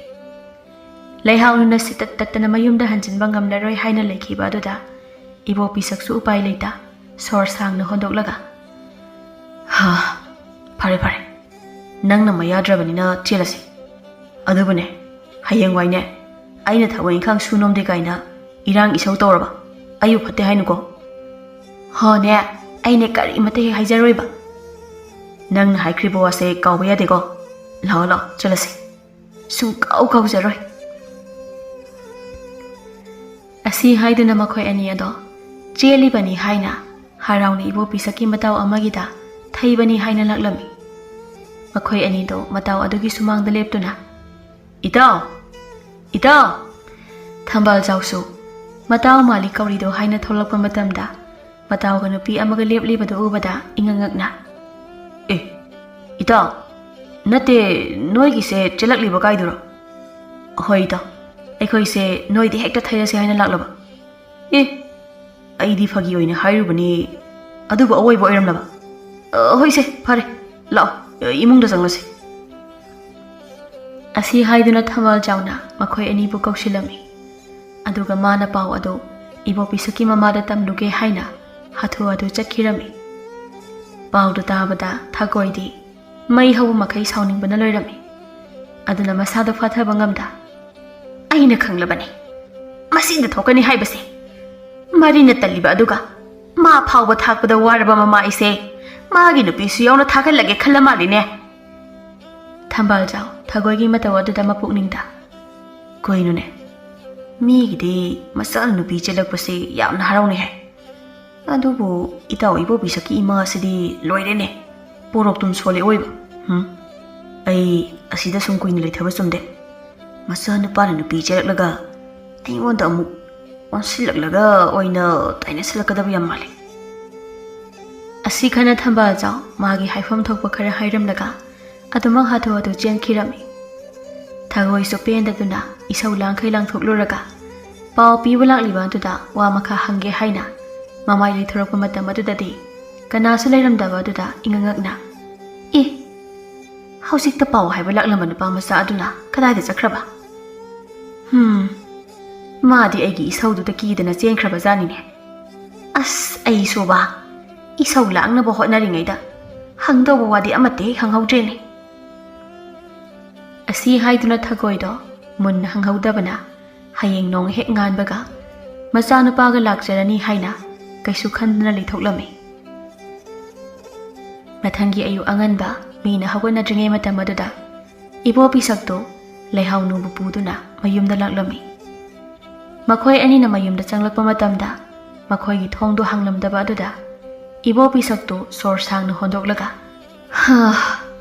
ꯂꯩꯍꯥꯎꯅꯨꯅ ꯁꯤꯇꯠ ꯇꯠꯇꯅ ꯃꯌꯨꯝꯗ ꯍꯟꯖꯤꯟꯕ ꯉꯝꯂꯔꯣꯏ ꯍꯥꯏꯅ ꯂꯩꯈꯤꯕ ꯑꯗꯨꯗ ꯏꯕꯣꯄꯤ ꯁꯛꯁꯨ ꯎꯄꯥꯏ ꯂꯩꯇ ꯁꯣꯔ ꯁꯥꯡꯅ ꯍꯣꯟꯗꯣꯛꯂꯒ, "ꯍꯥ, ꯐꯔꯦ ꯐꯔꯦ, ꯅꯪꯅ ꯃꯌꯥꯗ꯭ꯔꯕꯅꯤꯅ ꯆꯦꯜꯂꯁꯤ꯫ ꯑꯗꯨꯕꯨꯅꯦ, ꯍꯌꯦꯡꯋꯥꯏꯅꯦ, ꯑꯩꯅ ꯊꯕꯛ ꯏꯪꯈꯥꯡ ꯁꯨ ꯅꯣꯝꯗꯦ ꯀꯥꯏꯅ ꯏꯔꯥꯡ ꯏꯁꯧ ꯇꯧꯔꯕ ꯑꯩꯕꯨ ꯐꯠꯇꯦ ꯍꯥꯏꯅꯨꯀꯣ꯫" "ꯍꯣꯅꯦ, ꯑꯩꯅꯦ ꯀꯔꯤꯃꯠꯇ ꯍꯦꯛ ꯍꯥꯏꯖꯔꯣꯏꯕ꯫ ꯅꯪꯅ ꯍꯥꯏꯈ꯭ꯔꯤꯕ ꯋꯥꯁꯦ ꯀꯥꯎꯕ ꯌꯥꯗꯦꯀꯣ꯫ ꯂꯥꯛꯑꯣ ꯂꯥꯛꯑꯣ, ꯆꯠꯂꯁꯤ꯫ ꯁꯨꯡꯀꯥꯎ ꯀꯥꯎꯖꯔꯣꯏ꯫" ꯑꯁꯤ ꯍꯥꯏꯗꯨꯅ ꯃꯈꯣꯏ ꯑꯅꯤ ꯑꯗꯣ ꯆꯦꯜꯂꯤꯕꯅꯤ ꯍꯥꯏꯅ ꯍꯔꯥꯎꯅ ꯏꯕꯣꯄꯤ ꯁꯛꯀꯤ ꯃꯇꯥꯎ ꯑꯃꯒꯤꯗ ꯊꯩꯕꯅꯤ ꯍꯥꯏꯅ ꯂꯥꯛꯂꯝꯃꯤ꯫ ꯃꯈꯣꯏ ꯑꯅꯤꯗꯣ ꯃꯇꯥꯎ ꯑꯗꯨꯒꯤ ꯁꯨꯃꯥꯡꯗ ꯂꯦꯞꯇꯨꯅ, "ꯏꯇꯥꯎ! ꯏꯇꯥꯎ!" ꯊꯝꯕꯥꯜ ꯆꯥꯎꯁꯨ ꯃꯇꯥꯎ ꯃꯥꯂꯤ ꯀꯧꯔꯤꯗꯣ ꯍꯥꯏꯅ ꯊꯣꯛꯂꯛꯄ ꯃꯇꯝꯗ, ꯃꯇꯥꯎꯒ ꯅꯨꯄꯤ ꯑꯃꯒ ꯂꯦꯞꯂꯤꯕꯗꯨ ꯎꯕꯗ ꯏꯉꯛ ꯉꯛꯅ, "ꯑꯦ, ꯏꯇꯥꯎ, ꯅꯠꯇꯦ, ꯅꯣꯏꯒꯤꯁꯦ ꯆꯦꯜꯂꯛꯂꯤꯕ ꯀꯥꯏꯗꯨꯔꯣ?" "ꯍꯣꯏ ꯏꯇꯥꯎ, ꯑꯩꯈꯣꯏꯁꯦ ꯅꯣꯏꯗ ꯍꯦꯛꯇ ꯊꯩꯔꯁꯤ ꯍꯥꯏꯅ ꯂꯥꯛꯂꯕ꯫" "ꯑꯦ, ꯑꯩꯗꯤ ꯐꯥꯒꯤ ꯑꯣꯏꯅ ꯍꯥꯏꯔꯨꯕꯅꯤ, ꯑꯗꯨꯕꯨ ꯑꯋꯣꯏꯕ ꯑꯣꯏꯔꯝꯂꯕ꯫ ꯑ, ꯍꯣꯏꯁꯦ, ꯐꯔꯦ, ꯂꯥꯛꯑꯣ, ꯏꯃꯨꯡꯗ ꯆꯪꯂꯁꯤ꯫" ꯑꯁꯤ ꯍꯥꯏꯗꯨꯅ ꯊꯝꯕꯥꯜ ꯆꯥꯎꯅ ꯃꯈꯣꯏ ꯑꯅꯤꯕꯨ ꯀꯧꯁꯤꯜꯂꯝꯃꯤ꯫ ꯑꯗꯨꯒ ꯃꯥꯅ ꯄꯥꯎ ꯑꯗꯨ ꯏꯕꯣꯄꯤ ꯁꯛꯀꯤ ꯃꯃꯥꯗ ꯇꯝꯂꯨꯒꯦ ꯍꯥꯏꯅ ꯍꯥꯊꯨ ꯍꯥꯊꯨ ꯆꯠꯈꯤꯔꯝꯃꯤ꯫ ꯄꯥꯎꯗꯨ ꯇꯥꯕꯗ ꯊꯥꯒꯣꯏꯗꯤ ꯃꯩ ꯍꯧꯕ ꯃꯈꯩ ꯁꯥꯎꯅꯤꯡꯕꯅ ꯂꯣꯏꯔꯝꯃꯤ꯫ ꯑꯗꯨꯅ ꯃꯁꯥꯗꯣ ꯐꯥꯊꯕ ꯉꯝꯗ, "ꯑꯩꯅ ꯈꯪꯂꯕꯅꯤ ꯃꯁꯤꯗ ꯊꯣꯛꯀꯅꯤ ꯍꯥꯏꯕꯁꯦ꯫ ꯃꯔꯤꯅ ꯇꯜꯂꯤꯕ ꯑꯗꯨꯒ ꯃꯥ ꯐꯥꯎꯕ ꯊꯥꯛꯄꯗ ꯋꯥꯔꯕ ꯃꯃꯥ ꯑꯩꯁꯦ ꯃꯥꯒꯤ ꯅꯨꯄꯤꯁꯨ ꯌꯥꯎꯅ ꯊꯥꯒꯠꯂꯒꯦ ꯈꯜꯂ ꯃꯥꯜꯂꯤꯅꯦ꯫" ꯊꯝꯕꯥꯜꯖꯥꯎ ꯊꯒꯣꯏꯒꯤ ꯃꯇꯧ ꯑꯗꯨꯗ ꯃꯄꯨꯛꯅꯤꯡꯗ, "ꯀꯩꯅꯣꯅꯦ, "ꯃꯤꯒꯤꯗꯤ ꯃꯆꯥꯅ ꯅꯨꯄꯤ ꯆꯦꯜꯂꯛꯄꯁꯦ ꯌꯥꯝꯅ ꯍꯔꯥꯎꯅꯩ ꯍꯥꯏ꯫ ꯑꯗꯨꯕꯨ ꯏꯇꯥꯎ ꯏꯕꯣꯕꯤꯁꯛꯀꯤ ꯏꯃꯥꯁꯤꯗꯤ ꯂꯣꯏꯔꯦꯅꯦ꯫ ꯄꯣꯔꯣꯛꯇꯨꯝ ꯁꯣꯜꯂꯦ ꯑꯣꯏꯕ꯫ ꯎꯝ, ꯑꯩ ꯑꯁꯤꯗ ꯁꯨꯝ ꯀꯨꯏꯅ ꯂꯩꯊꯕ ꯆꯨꯝꯗꯦ꯫ ꯃꯆꯥꯅꯨꯄꯥꯅ ꯅꯨꯄꯤ ꯆꯦꯜꯂꯛꯂꯒ ꯑꯩꯉꯣꯟꯗ ꯑꯃꯨꯛ ꯑꯣꯟꯁꯤꯜꯂꯛꯂꯒ ꯑꯣꯏꯅ ꯇꯥꯏꯅꯁꯤꯜꯂꯛꯀꯗꯕ ꯌꯥꯝ ꯃꯥꯜꯂꯤ"꯫ ꯑꯁꯤ ꯈꯟꯅ ꯊꯝꯕꯥꯜꯖꯥꯎ ꯃꯥꯒꯤ ꯍꯥꯏꯐꯝ ꯊꯣꯛꯄ ꯈꯔ ꯍꯥꯏꯔꯝꯂꯒ ꯑꯗꯨꯃꯛ ꯍꯥꯊꯨ ꯍꯥꯊꯨ ꯆꯦꯟꯈꯤꯔꯝꯃꯤ꯫ ꯊꯒꯣꯏꯁꯨ ꯄꯦꯟꯗꯗꯨꯅ ꯏꯁꯧ ꯂꯥꯡꯈꯩ ꯂꯥꯡꯊꯣꯛꯂꯨꯔꯒ ꯄꯥꯎ ꯄꯤꯕ ꯂꯥꯛꯂꯤꯕ ꯑꯗꯨꯗ ꯋꯥ ꯃꯈꯥ ꯍꯪꯒꯦ ꯍꯥꯏꯅ ꯃꯃꯥꯏ ꯂꯩꯊꯣꯔꯛꯄ ꯃꯇꯝ ꯑꯗꯨꯗꯗꯤ ꯀꯅꯥꯁꯨ ꯂꯩꯔꯝꯗꯕ ꯑꯗꯨꯗ ꯏꯉꯛ ꯉꯛꯅ, "ꯑꯦ, ꯍꯧꯖꯤꯛꯇ ꯄꯥꯎ ꯍꯥꯏꯕ ꯂꯥꯛꯂꯝꯕ ꯅꯨꯄꯥ ꯃꯆꯥ ꯑꯗꯨꯅ ꯀꯗꯥꯏꯗ ꯆꯠꯈ꯭ꯔꯕ? ꯍꯝ, ꯃꯥꯗꯤ ꯑꯩꯒꯤ ꯏꯁꯧꯗꯨꯗ ꯀꯤꯗꯅ ꯆꯦꯟꯈ꯭ꯔꯕ ꯖꯥꯠꯅꯤꯅꯦ꯫ ꯑꯁ, ꯑꯩꯁꯨꯕ, ꯏꯁꯧ ꯂꯥꯡꯅꯕ ꯍꯣꯠꯅꯔꯤꯉꯩꯗ ꯍꯪꯗꯧꯕ ꯋꯥꯗꯤ ꯑꯃꯠꯇ ꯍꯦꯛ ꯍꯪꯍꯧꯗ꯭ꯔꯦꯅꯦ"꯫ ꯑꯁꯤ ꯍꯥꯏꯗꯨꯅ ꯊꯒꯣꯏꯗꯣ ꯃꯨꯟꯅ ꯍꯪꯍꯧꯗꯕꯅ ꯍꯌꯦꯡ ꯅꯣꯡ ꯍꯦꯛ ꯉꯥꯟꯕꯒ ꯃꯆꯥꯅꯨꯄꯥꯒ ꯂꯥꯛꯆꯔꯅꯤ ꯍꯥꯏꯅ ꯀꯩꯁꯨ ꯈꯟꯗꯅ ꯂꯩꯊꯣꯛꯂꯝꯃꯤ꯫ ꯃꯊꯪꯒꯤ ꯑꯌꯨꯛ ꯑꯉꯟꯕ ꯃꯤꯅ ꯍꯧꯒꯠꯅꯗ꯭ꯔꯤꯉꯩ ꯃꯇꯝ ꯑꯗꯨꯗ ꯏꯕꯣ ꯄꯤꯁꯛꯇꯨ ꯂꯩꯍꯥꯎꯅꯨꯕꯨ ꯄꯨꯗꯨꯅ ꯃꯌꯨꯝꯗ ꯂꯥꯛꯂꯝꯃꯤ꯫ ꯃꯈꯣꯏ ꯑꯅꯤꯅ ꯃꯌꯨꯝꯗ ꯆꯪꯂꯛꯄ ꯃꯇꯝꯗ ꯃꯈꯣꯏꯒꯤ ꯊꯣꯡꯗꯨ ꯍꯥꯡꯂꯝꯗꯕ ꯑꯗꯨꯗ ꯏꯕꯣ ꯄꯤꯁꯛꯇꯨ ꯁꯣꯔ ꯁꯥꯡꯅ ꯍꯣꯟꯗꯣꯛꯂꯒ, "ꯍꯥ,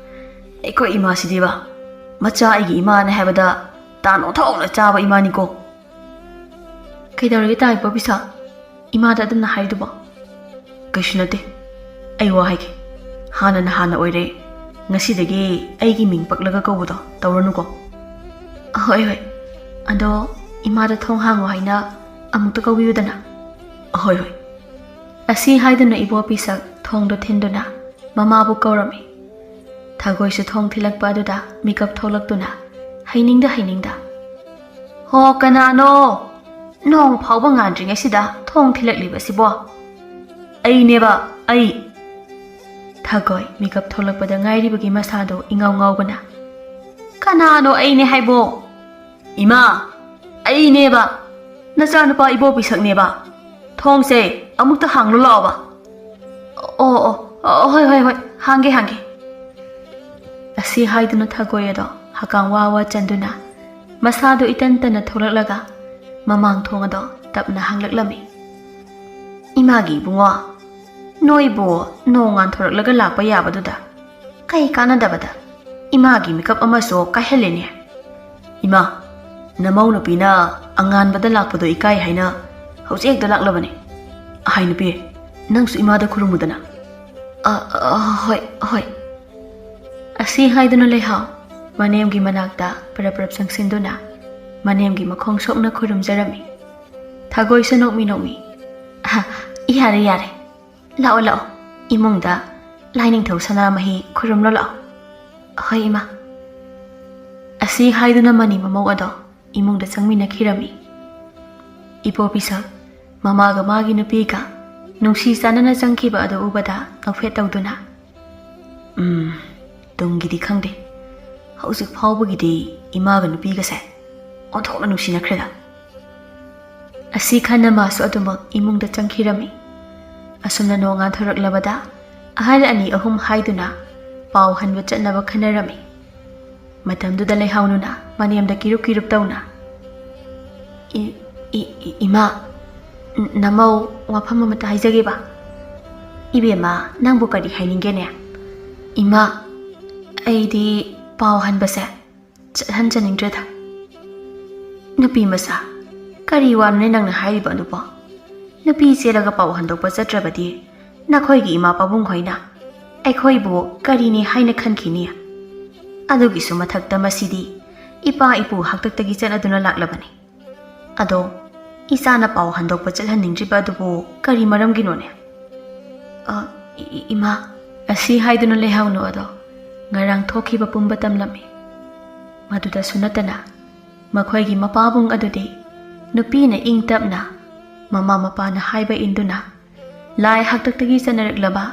ꯑꯩꯈꯣꯏ ꯏꯃꯥꯁꯤꯗꯤꯕ, ꯃꯆꯥ ꯑꯩꯒꯤ ꯏꯃꯥꯅꯦ ꯍꯥꯏꯕꯗ ꯇꯥꯟ ꯑꯣꯟꯊꯣꯛꯅ ꯆꯥꯕ ꯏꯃꯥꯅꯤꯀꯣ"꯫ "ꯀꯩꯗꯧꯔꯒꯦ ꯇꯥ ꯏꯕꯣ ꯄꯤꯁꯛ? ꯏꯃꯥꯗ ꯑꯗꯨꯝꯅ ꯍꯥꯏꯗꯨꯕꯣ?" "ꯀꯩꯁꯨ ꯅꯠꯇꯦ꯫ ꯑꯩ ꯋꯥ ꯍꯥꯏꯒꯦ꯫ ꯍꯥꯟꯅꯅ ꯍꯥꯟꯅ ꯑꯣꯏꯔꯦ꯫ ꯉꯁꯤꯗꯒꯤ ꯑꯩꯒꯤ ꯃꯤꯡ ꯄꯛꯂꯒ ꯀꯧꯕꯗꯣ ꯇꯧꯔꯅꯨꯀꯣ"꯫ "ꯑꯍꯣꯏ, ꯍꯣꯏ꯫ ꯑꯗꯣ ꯏꯃꯥꯗ ꯊꯣꯡ ꯍꯥꯡꯉꯣ ꯍꯥꯏꯅ ꯑꯃꯨꯛꯇ ꯀꯧꯕꯤꯌꯨꯗꯅ"꯫ "ꯑꯍꯣꯏ, ꯍꯣꯏ"꯫ ꯑꯁꯤ ꯍꯥꯏꯗꯨꯅ ꯏꯕꯣ ꯄꯤꯁꯛ ꯊꯣꯡꯗꯣ ꯊꯤꯟꯗꯨꯅ ꯃꯃꯥꯕꯨ ꯀꯧꯔꯝꯃꯤ꯫ ꯊꯒꯣꯏꯁꯨ ꯊꯣꯡ ꯊꯤꯜꯂꯛꯄ ꯑꯗꯨꯗ ꯃꯤꯀꯞ ꯊꯣꯛꯂꯛꯇꯨꯅ ꯍꯩꯅꯤꯡꯗ ꯍꯩꯅꯤꯡꯗ, "ꯍꯣ, ꯀꯅꯥꯅꯣ? ꯅꯣꯡ ꯐꯥꯎꯕ ꯉꯥꯟꯗ꯭ꯔꯤꯉꯩꯁꯤꯗ ꯊꯣꯡ ꯊꯤꯜꯂꯛꯂꯤꯕꯁꯤꯕꯣ?" "ꯑꯩꯅꯦꯕ, ꯑꯩ"꯫ ꯊꯒꯣꯏ ꯃꯤꯀꯞ ꯊꯣꯛꯂꯛꯄꯗ ꯉꯥꯏꯔꯤꯕꯒꯤ ꯃꯁꯥꯗꯣ ꯏꯉꯥꯎ ꯉꯥꯎꯕꯅ, "ꯀꯅꯥꯅꯣ ꯑꯩꯅꯦ ꯍꯥꯏꯕꯣ?" "ꯏꯃꯥ, ꯑꯩꯅꯦꯕ, ꯅꯆꯥꯅꯨꯄꯥ ꯏꯕꯣ ꯄꯤꯁꯛꯅꯦꯕ꯫ ꯊꯣꯡꯁꯦ ꯑꯃꯨꯛꯇ ꯍꯥꯡꯂꯨ ꯂꯥꯛꯑꯣꯕ"꯫ "ꯑꯣ, ꯑꯣ, ꯑꯣ, ꯍꯣꯏ, ꯍꯣꯏ, ꯍꯣꯏ, ꯍꯥꯡꯒꯦ, ꯍꯥꯡꯒꯦ"꯫ ꯑꯁꯤ ꯍꯥꯏꯗꯨꯅ ꯊꯒꯣꯏ ꯑꯗꯣ ꯍꯀꯥꯝ ꯋꯥ ꯋꯥ ꯆꯟꯗꯨꯅ ꯃꯁꯥꯗꯣ ꯏꯇꯟ ꯇꯟꯅ ꯊꯣꯛꯂꯛꯂꯒ ꯃꯃꯥꯡ ꯊꯣꯡ ꯑꯗꯣ ꯇꯞꯅ ꯍꯥꯡꯂꯛꯂꯝꯃꯤ꯫ "ꯏꯃꯥꯒꯤ ꯏꯕꯨꯡꯉꯣ, ꯅꯣꯏꯕꯨ ꯅꯣꯡ ꯉꯥꯟꯊꯣꯔꯛꯂꯒ ꯂꯥꯛꯄ ꯌꯥꯕꯗꯨꯗ ꯀꯩ ꯀꯥꯟꯅꯗꯕꯗ ꯏꯃꯥꯒꯤ ꯃꯤꯀꯞ ꯑꯃꯁꯨ ꯀꯥꯏꯍꯜꯂꯦꯅꯦ꯫ ꯏꯃꯥ, ꯅꯃꯧ ꯅꯨꯄꯤꯅ ꯑꯉꯥꯟꯕꯗ ꯂꯥꯛꯄꯗꯣ ꯏꯀꯥꯏ ꯍꯥꯏꯅ ꯍꯧꯖꯤꯛ ꯍꯦꯛꯇ ꯂꯥꯛꯂꯕꯅꯦ꯫ ꯑꯍꯥꯏ ꯅꯨꯄꯤ, ꯅꯪꯁꯨ ꯏꯃꯥꯗ ꯈꯨꯔꯨꯝꯃꯨꯗꯅ꯫" "ꯑ, ꯑ, ꯍꯣꯏ, ꯍꯣꯏ꯫" ꯑꯁꯤ ꯍꯥꯏꯗꯨꯅ ꯂꯩꯍꯥꯎ ꯃꯅꯦꯝꯒꯤ ꯃꯅꯥꯛꯇ ꯄꯔꯞ ꯄꯔꯞ ꯆꯪꯁꯤꯟꯗꯨꯅ ꯃꯅꯦꯝꯒꯤ ꯃꯈꯣꯡ ꯁꯣꯛꯅ ꯈꯨꯔꯨꯝꯖꯔꯝꯃꯤ꯫ ꯊꯥꯒꯣꯏꯁꯨ ꯅꯣꯛꯃꯤ ꯅꯣꯛꯃꯤ, "ꯑꯍ, ꯌꯥꯔꯦ, ꯌꯥꯔꯦ꯫ ꯂꯥꯛꯑꯣ, ꯂꯥꯛꯑꯣ꯫ ꯏꯃꯨꯡꯗ ꯂꯥꯏꯅꯤꯡꯊꯧ ꯁꯅꯥꯃꯍꯤ ꯈꯨꯔꯨꯝꯂꯣ ꯂꯥꯛꯑꯣ꯫" "ꯍꯣꯏ, ꯏꯃꯥ꯫" ꯑꯁꯤ ꯍꯥꯏꯗꯨꯅ ꯃꯅꯤ ꯃꯃꯧ ꯑꯗꯣ ꯏꯃꯨꯡꯗ ꯆꯪꯃꯤꯟꯅꯈꯤꯔꯝꯃꯤ꯫ ꯏꯕꯣꯕꯤꯁꯛ ꯃꯃꯥꯒ ꯃꯥꯒꯤ ꯅꯨꯄꯤꯒ ꯅꯨꯡꯁꯤ ꯆꯥꯟꯅꯅ ꯆꯪꯈꯤꯕ ꯑꯗꯨ ꯎꯕꯗ ꯅꯣꯛꯐꯦꯠ ꯇꯧꯗꯨꯅ, "ꯎꯝ, ꯇꯨꯡꯒꯤꯗꯤ ꯈꯪꯗꯦ꯫ ꯍꯧꯖꯤꯛ ꯐꯥꯎꯕꯒꯤꯗꯤ ꯏꯃꯥꯒ ꯅꯨꯄꯤꯒꯁꯦ ꯑꯣꯟꯊꯣꯛꯅ ꯅꯨꯡꯁꯤꯅꯈ꯭ꯔꯦꯗ꯫" ꯑꯁꯤ ꯈꯟꯅ ꯃꯥꯁꯨ ꯑꯗꯨꯃꯛ ꯏꯃꯨꯡꯗ ꯆꯪꯈꯤꯔꯝꯃꯤ꯫ ꯑꯁꯨꯝꯅ ꯅꯣꯡ ꯉꯥꯟꯊꯣꯔꯛꯂꯕꯗ ꯑꯍꯜ ꯑꯅꯤ ꯑꯍꯨꯝ ꯍꯥꯏꯗꯨꯅ ꯄꯥꯎ ꯍꯟꯕ ꯆꯠꯅꯕ ꯈꯟꯅꯔꯝꯃꯤ꯫ ꯃꯇꯝꯗꯨꯗ ꯂꯩꯍꯥꯎꯅꯨꯅ ꯃꯅꯦꯝꯗ ꯀꯤꯔꯨꯞ ꯀꯤꯔꯨꯞ ꯇꯧꯅ, "ꯏ-, ꯏ-, ꯏ-, ꯏꯃꯥ, ꯅ-, ꯅꯃꯧ ꯋꯥꯐꯝ ꯑꯃꯇ ꯍꯥꯏꯖꯒꯦꯕ꯫" "ꯏꯕꯦꯝꯃ, ꯅꯪꯕꯨ ꯀꯔꯤ ꯍꯥꯏꯅꯤꯡꯒꯦꯅꯦ?" "ꯏꯃꯥ, ꯑꯩꯗꯤ ꯄꯥꯎ ꯍꯟꯕꯁꯦ ꯆꯠꯍꯟꯖꯅꯤꯡꯗ꯭ꯔꯦꯗ꯫" "ꯅꯨꯄꯤ ꯃꯆꯥ, ꯀꯔꯤ ꯋꯥꯅꯣꯅꯦ ꯅꯪꯅ ꯍꯥꯏꯔꯤꯕ ꯑꯗꯨꯕꯣ? ꯅꯨꯄꯤ ꯆꯦꯜꯂꯒ ꯄꯥꯎ ꯍꯟꯗꯣꯛꯄ ꯆꯠꯇ꯭ꯔꯕꯗꯤ ꯅꯈꯣꯏꯒꯤ ꯏꯃꯥ ꯄꯥꯕꯨꯡ ꯍꯣꯏꯅ ꯑꯩꯈꯣꯏꯕꯨ ꯀꯔꯤꯅꯤ ꯍꯥꯏꯅ ꯈꯟꯈꯤꯅꯤ? ꯑꯗꯨꯒꯤꯁꯨ ꯃꯊꯛꯇ ꯃꯁꯤꯗꯤ ꯏꯄꯥ ꯏꯄꯨ ꯍꯥꯛꯇꯛꯇꯒꯤ ꯆꯠꯅꯗꯨꯅ ꯂꯥꯛꯂꯕꯅꯤ꯫ ꯑꯗꯣ ꯏꯆꯥꯅ ꯄꯥꯎ ꯍꯟꯗꯣꯛꯄ ꯆꯠꯍꯟꯅꯤꯡꯗ꯭ꯔꯤꯕ ꯑꯗꯨꯕꯨ ꯀꯔꯤ ꯃꯔꯝꯒꯤꯅꯣꯅꯦ?" "ꯑ, ꯏ-, ꯏ-, ꯏꯃꯥ꯫" ꯑꯁꯤ ꯍꯥꯏꯗꯨꯅ ꯂꯩꯍꯥꯎꯅꯨ ꯑꯗꯣ ꯉꯔꯥꯡ ꯊꯣꯛꯈꯤꯕ ꯄꯨꯝꯕ ꯇꯝꯂꯝꯃꯤ꯫ ꯃꯗꯨꯗꯁꯨ ꯅꯠꯇꯅ ꯃꯈꯣꯏꯒꯤ ꯃꯄꯥꯕꯨꯡ ꯑꯗꯨꯗꯤ ꯅꯨꯄꯤꯅ ꯏꯪ ꯇꯞꯅ ꯃꯃꯥ ꯃꯄꯥꯅ ꯍꯥꯏꯕ ꯏꯟꯗꯨꯅ ꯂꯥꯏ ꯍꯥꯛꯇꯛꯇꯒꯤ ꯆꯠꯅꯔꯛꯂꯕ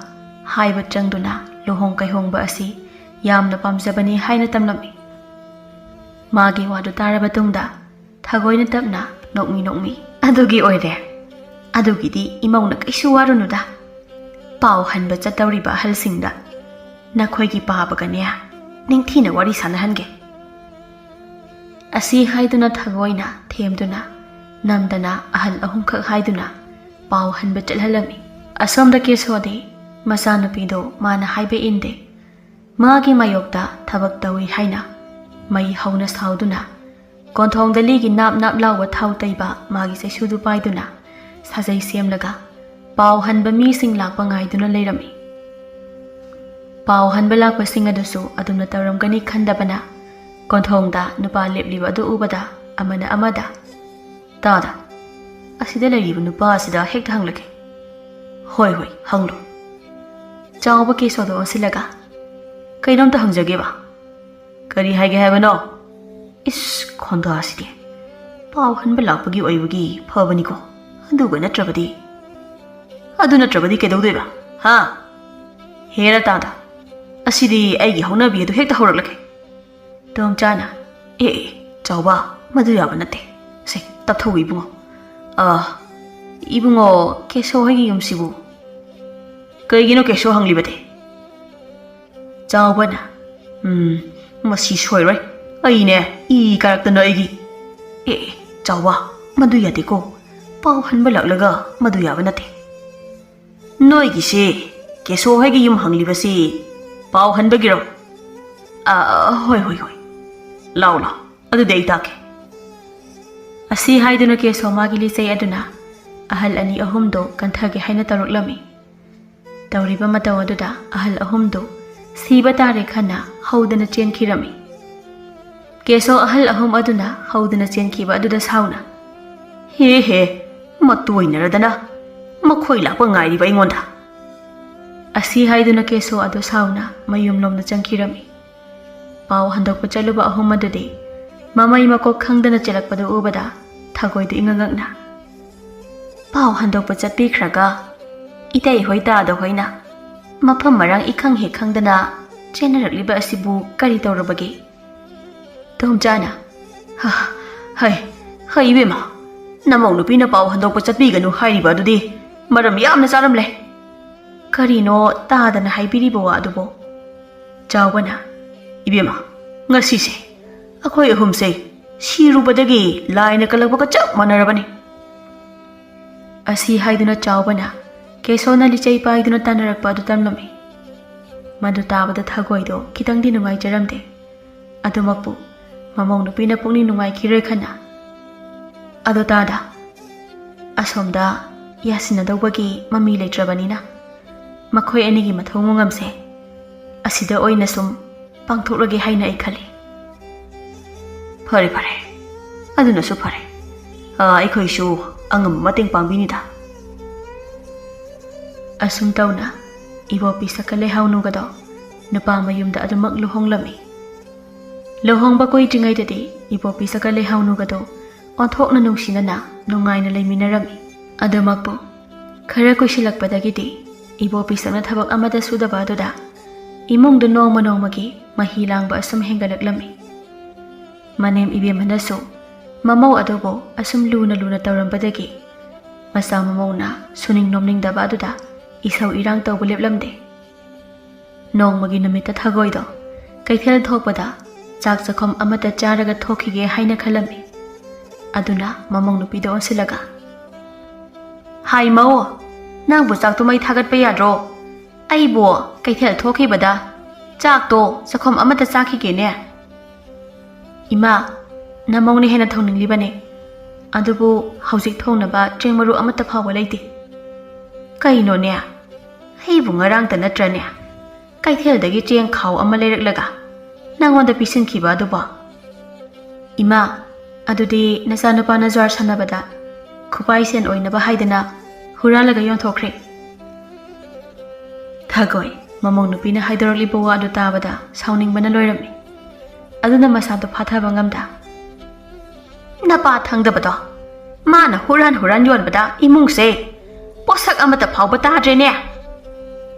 ꯍꯥꯏꯕ ꯆꯪꯗꯨꯅ ꯂꯨꯍꯣꯡ ꯀꯩꯍꯣꯡꯕ ꯑꯁꯤ ꯌꯥꯝꯅ ꯄꯥꯝꯖꯕꯅꯤ ꯍꯥꯏꯅ ꯇꯝꯂꯝꯃꯤ꯫ ꯃꯥꯒꯤ ꯋꯥꯗꯨ ꯇꯥꯔꯕ ꯇꯨꯡꯗ ꯊꯥꯒꯣꯏꯅ ꯇꯞꯅ ꯅꯣꯛꯃꯤ ꯅꯣꯛꯃꯤ, "ꯑꯗꯨꯒꯤ ꯑꯣꯏꯔꯦ꯫ ꯑꯗꯨꯒꯤꯗꯤ ꯏꯃꯧꯅ ꯀꯩꯁꯨ ꯋꯥꯔꯨꯅꯨꯗ꯫ ꯄꯥꯎ ꯍꯟꯕ ꯆꯠꯇꯧꯔꯤꯕ ꯑꯍꯜꯁꯤꯡꯗ ꯅꯈꯣꯏꯒꯤ ꯄꯥꯕꯒꯅꯦ ꯅꯤꯡꯊꯤꯅ ꯋꯥꯔꯤ ꯁꯥꯟꯅꯍꯟꯒꯦ꯫" ꯑꯁꯤ ꯍꯥꯏꯗꯨꯅ ꯊꯥꯒꯣꯏꯅ ꯊꯦꯝꯗꯨꯅ ꯅꯝꯗꯅ ꯑꯍꯜ ꯑꯍꯨꯝꯈꯛ ꯍꯥꯏꯗꯨꯅ ꯄꯥꯎ ꯍꯟꯕ ꯆꯠꯍꯜꯂꯝꯃꯤ꯫ ꯑꯁꯣꯝꯗ ꯀꯦꯁꯣꯗꯤ ꯃꯆꯥꯅꯨꯄꯤꯗꯣ ꯃꯥꯅ ꯍꯥꯏꯕ ꯏꯟꯗꯦ꯫ ꯃꯥꯒꯤ ꯃꯥꯌꯣꯛꯇ ꯊꯕꯛ ꯇꯧꯏ ꯍꯥꯏꯅ ꯃꯩ ꯍꯧꯅ ꯁꯥꯎꯗꯨꯅ, ꯀꯣꯟꯊꯣꯡꯗ ꯂꯤꯒꯤ ꯅꯥꯞ ꯅꯥꯞ ꯂꯥꯎꯕ ꯊꯥꯎ ꯇꯩꯕ ꯃꯥꯒꯤ ꯆꯩꯁꯨꯗꯨ ꯄꯥꯏꯗꯨꯅ ꯁꯥꯖꯩ ꯁꯦꯝꯂꯒ ꯄꯥꯎ ꯍꯟꯕ ꯃꯤꯁꯤꯡ ꯂꯥꯛꯄ ꯉꯥꯏꯗꯨꯅ ꯂꯩꯔꯝꯃꯤ꯫ ꯄꯥꯎ ꯍꯟꯕ ꯂꯥꯛꯄꯁꯤꯡ ꯑꯗꯨꯁꯨ ꯑꯗꯨꯝꯅ ꯇꯧꯔꯝꯒꯅꯤ ꯈꯟꯗꯕꯅ, ꯀꯣꯟꯊꯣꯡꯗ ꯅꯨꯄꯥ ꯂꯦꯞꯂꯤꯕ ꯑꯗꯨ ꯎꯕꯗ ꯑꯃꯅ ꯑꯃꯗ, "ꯇꯥꯗ, ꯑꯁꯤꯗ ꯂꯩꯔꯤꯕ ꯅꯨꯄꯥ ꯑꯁꯤꯗ ꯍꯦꯛꯇ ꯍꯪꯂꯒꯦ꯫" "ꯍꯣꯏ, ꯍꯣꯏ, ꯍꯪꯂꯣ꯫" ꯆꯥꯎꯕ ꯀꯦꯁꯣꯗ ꯑꯣꯟꯁꯤꯜꯂꯒ, "ꯀꯩꯅꯣꯝꯇ ꯍꯪꯖꯒꯦꯕ꯫" "ꯀꯔꯤ ꯍꯥꯏꯒꯦ ꯍꯥꯏꯕꯅꯣ?" "ꯏꯁ, ꯈꯣꯟꯗꯥꯁꯤꯗꯤ꯫ ꯄꯥꯎ ꯍꯟꯕ ꯂꯥꯛꯄꯒꯤ ꯑꯣꯏꯕꯒꯤ ꯐꯕꯅꯤꯀꯣ꯫ ꯑꯗꯨꯒ ꯅꯠꯇ꯭ꯔꯕꯗꯤ?" "ꯑꯗꯨ ꯅꯠꯇ꯭ꯔꯕꯗꯤ ꯀꯩꯗꯧꯗꯣꯏꯕ? ꯍꯥ? ꯍꯦꯔꯥ ꯇꯥꯗ, ꯑꯁꯤꯗꯤ ꯑꯩꯒꯤ ꯍꯧꯅꯕꯤ ꯑꯗꯨ ꯍꯦꯛꯇ ꯍꯧꯔꯛꯂꯒꯦ꯫" ꯇꯣꯝꯆꯥꯅ, "ꯑꯦ, ꯑꯦ, ꯆꯥꯎꯕ, ꯃꯗꯨ ꯌꯥꯕ ꯅꯠꯇꯦ꯫ ꯁꯦ, ꯇꯞꯊꯧ ꯏꯕꯨꯡꯉꯣ꯫ ꯑ, ꯏꯕꯨꯡꯉꯣ, ꯀꯦꯁꯣ ꯍꯣꯏꯒꯤ ꯌꯨꯝꯁꯤꯕꯨ?" "ꯀꯩꯒꯤꯅꯣ ꯀꯦꯁꯣ ꯍꯪꯂꯤꯕꯗꯤ?" ꯆꯥꯎꯕꯅ, "ꯎꯝ, ꯃꯁꯤ ꯁꯣꯏꯔꯣꯏ꯫ ꯑꯩꯅꯦ, ꯏ ꯀꯥꯔꯛꯇꯅ ꯑꯩꯒꯤ꯫" "ꯑꯦ, ꯑꯦ, ꯆꯥꯎꯕ, ꯃꯗꯨ ꯌꯥꯗꯦꯀꯣ꯫ ꯄꯥꯎ ꯍꯟꯕ ꯂꯥꯛꯂꯒ ꯃꯗꯨ ꯌꯥꯕ ꯅꯠꯇꯦ꯫" "ꯅꯣꯏꯒꯤꯁꯦ ꯀꯦꯁꯣ ꯍꯣꯏꯒꯤ ꯌꯨꯝ ꯍꯪꯂꯤꯕꯁꯤ ꯄꯥꯎ ꯍꯟꯕꯒꯤꯔꯣ?" "ꯑ, ꯍꯣꯏ, ꯍꯣꯏ, ꯍꯣꯏ꯫ ꯂꯥꯎ, ꯂꯥꯎ꯫ ꯑꯗꯨꯗꯤ ꯑꯩ ꯇꯥꯛꯀꯦ꯫" ꯑꯁꯤ ꯍꯥꯏꯗꯨꯅ ꯀꯦꯁꯣ ꯃꯥꯒꯤ ꯂꯤꯆꯩ ꯑꯗꯨꯅ ꯑꯍꯜ ꯑꯅꯤ ꯑꯍꯨꯝꯗꯣ ꯀꯟꯊꯒꯦ ꯍꯥꯏꯅ ꯇꯧꯔꯛꯂꯝꯃꯤ꯫ ꯇꯧꯔꯤꯕ ꯃꯇꯧ ꯑꯗꯨꯗ ꯑꯍꯜ ꯑꯍꯨꯝꯗꯨ ꯁꯤꯕ ꯇꯥꯔꯦ ꯈꯟꯅ ꯍꯧꯗꯅ ꯆꯦꯟꯈꯤꯔꯝꯃꯤ꯫ ꯀꯦꯁꯣ ꯑꯍꯜ ꯑꯍꯨꯝ ꯑꯗꯨꯅ ꯍꯧꯗꯅ ꯆꯦꯟꯈꯤꯕ ꯑꯗꯨꯗ ꯁꯥꯎꯅ, "ꯍꯦ ꯍꯦ, ꯃꯇꯣꯏꯅꯔꯗꯅ ꯃꯈꯣꯏ ꯂꯥꯛꯄ ꯉꯥꯏꯔꯤꯕ ꯑꯩꯉꯣꯟꯗ꯫" ꯑꯁꯤ ꯍꯥꯏꯗꯨꯅ ꯀꯦꯁꯣ ꯑꯗꯨ ꯁꯥꯎꯅ ꯃꯌꯨꯝꯂꯣꯝꯗ ꯆꯪꯈꯤꯔꯝꯃꯤ꯫ ꯄꯥꯎ ꯍꯟꯗꯣꯛꯄ ꯆꯠꯂꯨꯕ ꯑꯍꯨꯝ ꯑꯗꯨꯗꯤ ꯃꯃꯩ ꯃꯀꯣꯛ ꯈꯪꯗꯅ ꯆꯦꯜꯂꯛꯄꯗꯨ ꯎꯕꯗ ꯊꯒꯣꯏꯗꯨ ꯏꯉꯛ ꯉꯛꯅ, "ꯄꯥꯎ ꯍꯟꯗꯣꯛꯄ ꯆꯠꯄꯤꯈ꯭ꯔꯒ ꯏꯇꯩ ꯍꯣꯏ ꯇꯥꯗ ꯍꯣꯏꯅ ꯃꯐꯝ ꯃꯔꯥꯡ ꯏꯈꯪ ꯍꯦꯛ ꯈꯪꯗꯅ ꯆꯦꯟꯅꯔꯛꯂꯤꯕ ꯑꯁꯤꯕꯨ ꯀꯔꯤ ꯇꯧꯔꯕꯒꯦ?" ꯇꯣꯝꯆꯥꯅ, "ꯍ, ꯍꯩ, ꯍꯩ ꯏꯕꯦꯝꯃ, ꯅꯃꯧ ꯅꯨꯄꯤꯅ ꯄꯥꯎ ꯍꯟꯗꯣꯛꯄ ꯆꯠꯄꯤꯒꯅꯨ ꯍꯥꯏꯔꯤꯕ ꯑꯗꯨꯗꯤ ꯃꯔꯝ ꯌꯥꯝꯅ ꯆꯥꯔꯝꯂꯦ꯫ ꯀꯔꯤꯅꯣ ꯇꯥꯗꯅ ꯍꯥꯏꯕꯤꯔꯤꯕ ꯋꯥ ꯑꯗꯨꯕꯣ?" ꯆꯥꯎꯕꯅ, "ꯏꯕꯦꯝꯃ, ꯉꯁꯤꯁꯦ ꯑꯩꯈꯣꯏ ꯑꯍꯨꯝꯁꯦ ꯁꯤꯔꯨꯕꯗꯒꯤ ꯂꯥꯏꯅ ꯀꯜꯂꯛꯄꯒ ꯆꯞ ꯃꯥꯟꯅꯔꯕꯅꯤ꯫ ꯑꯁꯤ ꯍꯥꯏꯗꯨꯅ ꯆꯥꯎꯕꯅ ꯀꯦꯁꯣꯅ ꯂꯤꯆꯩ ꯄꯥꯏꯗꯨꯅ ꯇꯥꯟꯅꯔꯛꯄ ꯑꯗꯨ ꯇꯝꯂꯝꯃꯤ꯫ ꯃꯗꯨ ꯇꯥꯕꯗ ꯊꯒꯣꯏꯗꯣ ꯈꯤꯇꯪꯗꯤ ꯅꯨꯡꯉꯥꯏꯖꯔꯝꯗꯦ꯫ ꯑꯗꯨꯃꯛꯄꯨ ꯃꯃꯧ ꯅꯨꯄꯤꯅ ꯄꯨꯛꯅꯤꯡ ꯅꯨꯡꯉꯥꯏꯈꯤꯔꯣꯏ ꯈꯟꯅ, "ꯑꯗꯣ ꯇꯥꯗ, ꯑꯁꯣꯝꯗ ꯌꯥꯁꯤꯟꯅꯗꯧꯕꯒꯤ ꯃꯃꯤ ꯂꯩꯇ꯭ꯔꯕꯅꯤꯅ ꯃꯈꯣꯏ ꯑꯅꯤꯒꯤ ꯃꯊꯧ ꯃꯉꯝꯁꯦ ꯑꯁꯤꯗ ꯑꯣꯏꯅ ꯁꯨꯝ ꯄꯥꯡꯊꯣꯛꯂꯒꯦ ꯍꯥꯏꯅ ꯑꯩ ꯈꯜꯂꯤ꯫" "ꯐꯔꯦ, ꯐꯔꯦ, ꯑꯗꯨꯅꯁꯨ ꯐꯔꯦ꯫ ꯑꯥ, ꯑꯩꯈꯣꯏꯁꯨ ꯑꯉꯝꯕ ꯃꯇꯦꯡ ꯄꯥꯡꯕꯤꯅꯤꯗ꯫" ꯑꯁꯨꯝ ꯇꯧꯅ ꯏꯕꯣꯄꯤ ꯁꯛꯀ ꯂꯩꯍꯥꯎꯅꯨꯒꯗꯣ ꯅꯨꯄꯥ ꯃꯌꯨꯝꯗ ꯑꯗꯨꯃꯛ ꯂꯨꯍꯣꯡꯂꯝꯃꯤ꯫ ꯂꯨꯍꯣꯡꯕ ꯀꯨꯏꯗ꯭ꯔꯤꯉꯩꯗꯗꯤ ꯏꯕꯣꯄꯤ ꯁꯛꯀ ꯂꯩꯍꯥꯎꯅꯨꯒꯗꯣ ꯑꯣꯟꯊꯣꯛꯅ ꯅꯨꯡꯁꯤꯅꯅ ꯅꯨꯡꯉꯥꯏꯅ ꯂꯩꯃꯤꯟꯅꯔꯝꯃꯤ꯫ ꯑꯗꯨꯃꯛꯄꯨ ꯈꯔ ꯀꯨꯏꯁꯤꯜꯂꯛꯄꯗꯒꯤꯗꯤ ꯏꯕꯣꯄꯤ ꯁꯛꯅ ꯊꯕꯛ ꯑꯃꯠꯇ ꯁꯨꯗꯕ ꯑꯗꯨꯗ ꯏꯃꯨꯡꯗꯨ ꯅꯣꯡꯃ ꯅꯣꯡꯃꯒꯤ ꯃꯍꯤ ꯂꯥꯡꯕ ꯑꯁꯨꯝ ꯍꯦꯟꯒꯠꯂꯛꯂꯝꯃꯤ꯫ ꯃꯅꯦꯝ ꯏꯕꯦꯝꯃꯅꯁꯨ ꯃꯃꯧ ꯑꯗꯨꯕꯨ ꯑꯁꯨꯝ ꯂꯨꯅ ꯂꯨꯅ ꯇꯧꯔꯝꯕꯗꯒꯤ ꯃꯆꯥ ꯃꯃꯧꯅ ꯁꯨꯅꯤꯡ ꯅꯣꯝꯅꯤꯡꯗꯕ ꯑꯗꯨꯗ ꯏꯁꯧ ꯏꯔꯥꯡ ꯇꯧꯕ ꯂꯦꯞꯂꯝꯗꯦ꯫ ꯅꯣꯡꯃꯒꯤ ꯅꯨꯃꯤꯠꯇ ꯊꯒꯣꯏꯗꯣ ꯀꯩꯊꯦꯜ ꯊꯣꯛꯄꯗ ꯆꯥꯛ ꯆꯥꯛꯈꯨꯝ ꯑꯃꯠꯇ ꯆꯥꯔꯒ ꯊꯣꯛꯈꯤꯒꯦ ꯍꯥꯏꯅ ꯈꯜꯂꯝꯃꯤ꯫ ꯑꯗꯨꯅ ꯃꯃꯧ ꯅꯨꯄꯤꯗ ꯑꯣꯟꯁꯤꯜꯂꯒ, "ꯍꯥꯏ ꯃꯧ, ꯅꯪꯕꯨ ꯆꯥꯛꯇꯣ ꯃꯩ ꯊꯥꯒꯠꯄ ꯌꯥꯗ꯭ꯔꯣ? ꯑꯩꯕꯨ ꯀꯩꯊꯦꯜ ꯊꯣꯛꯈꯤꯕꯗ ꯆꯥꯛꯇꯣ ꯆꯥꯛꯈꯨꯝ ꯑꯃꯠꯇ ꯆꯥꯈꯤꯒꯦꯅꯦ꯫" "ꯏꯃꯥ, ꯅꯃꯧꯅ ꯍꯦꯟꯅ ꯊꯣꯡꯅꯤꯡꯂꯤꯕꯅꯦ, ꯑꯗꯨꯕꯨ ꯍꯧꯖꯤꯛ ꯊꯣꯡꯅꯕ ꯆꯦꯡ ꯃꯔꯨ ꯑꯃꯠꯇ ꯐꯥꯎꯕ ꯂꯩꯇꯦ꯫" "ꯀꯩꯅꯣꯅꯦ, ꯑꯩꯕꯨ ꯉꯔꯥꯡꯇ ꯅꯠꯇ꯭ꯔꯅꯦ ꯀꯩꯊꯦꯜꯗꯒꯤ ꯆꯦꯡ ꯈꯥꯎ ꯑꯃ ꯂꯩꯔꯛꯂꯒ ꯅꯪꯉꯣꯟꯗ ꯄꯤꯁꯤꯟꯈꯤꯕ ꯑꯗꯨꯕꯣ?" "ꯏꯃꯥ, ꯑꯗꯨꯗꯤ ꯅꯆꯥꯅꯨꯄꯥꯅ ꯖ꯭ꯋꯥꯔ ꯁꯥꯟꯅꯕꯗ ꯈꯨꯄꯥꯏ ꯁꯦꯟ ꯑꯣꯏꯅꯕ ꯍꯥꯏꯗꯅ ꯍꯨꯔꯥꯜꯂꯒ ꯌꯣꯟꯊꯣꯛꯈ꯭ꯔꯦ꯫" ꯊꯒꯣꯏ, ꯃꯃꯧ ꯅꯨꯄꯤꯅ ꯍꯥꯏꯗꯣꯔꯛꯂꯤꯕ ꯋꯥꯗꯨ ꯇꯥꯕꯗ ꯁꯥꯎꯅꯤꯡꯕꯅ ꯂꯣꯏꯔꯝꯃꯤ꯫ ꯑꯗꯨꯅ ꯃꯁꯥꯗꯨ ꯐꯥꯊꯕ ꯉꯝꯗ, "ꯅꯄꯥ ꯊꯪꯗꯕꯗꯣ, ꯃꯥꯅ ꯍꯨꯔꯥꯟ ꯍꯨꯔꯥꯟ ꯌꯣꯟꯕꯗ ꯏꯃꯨꯡꯁꯦ ꯄꯣꯠꯁꯛ ꯑꯃꯠꯇ ꯐꯥꯎꯕ ꯇꯥꯗ꯭ꯔꯦꯅꯦ꯫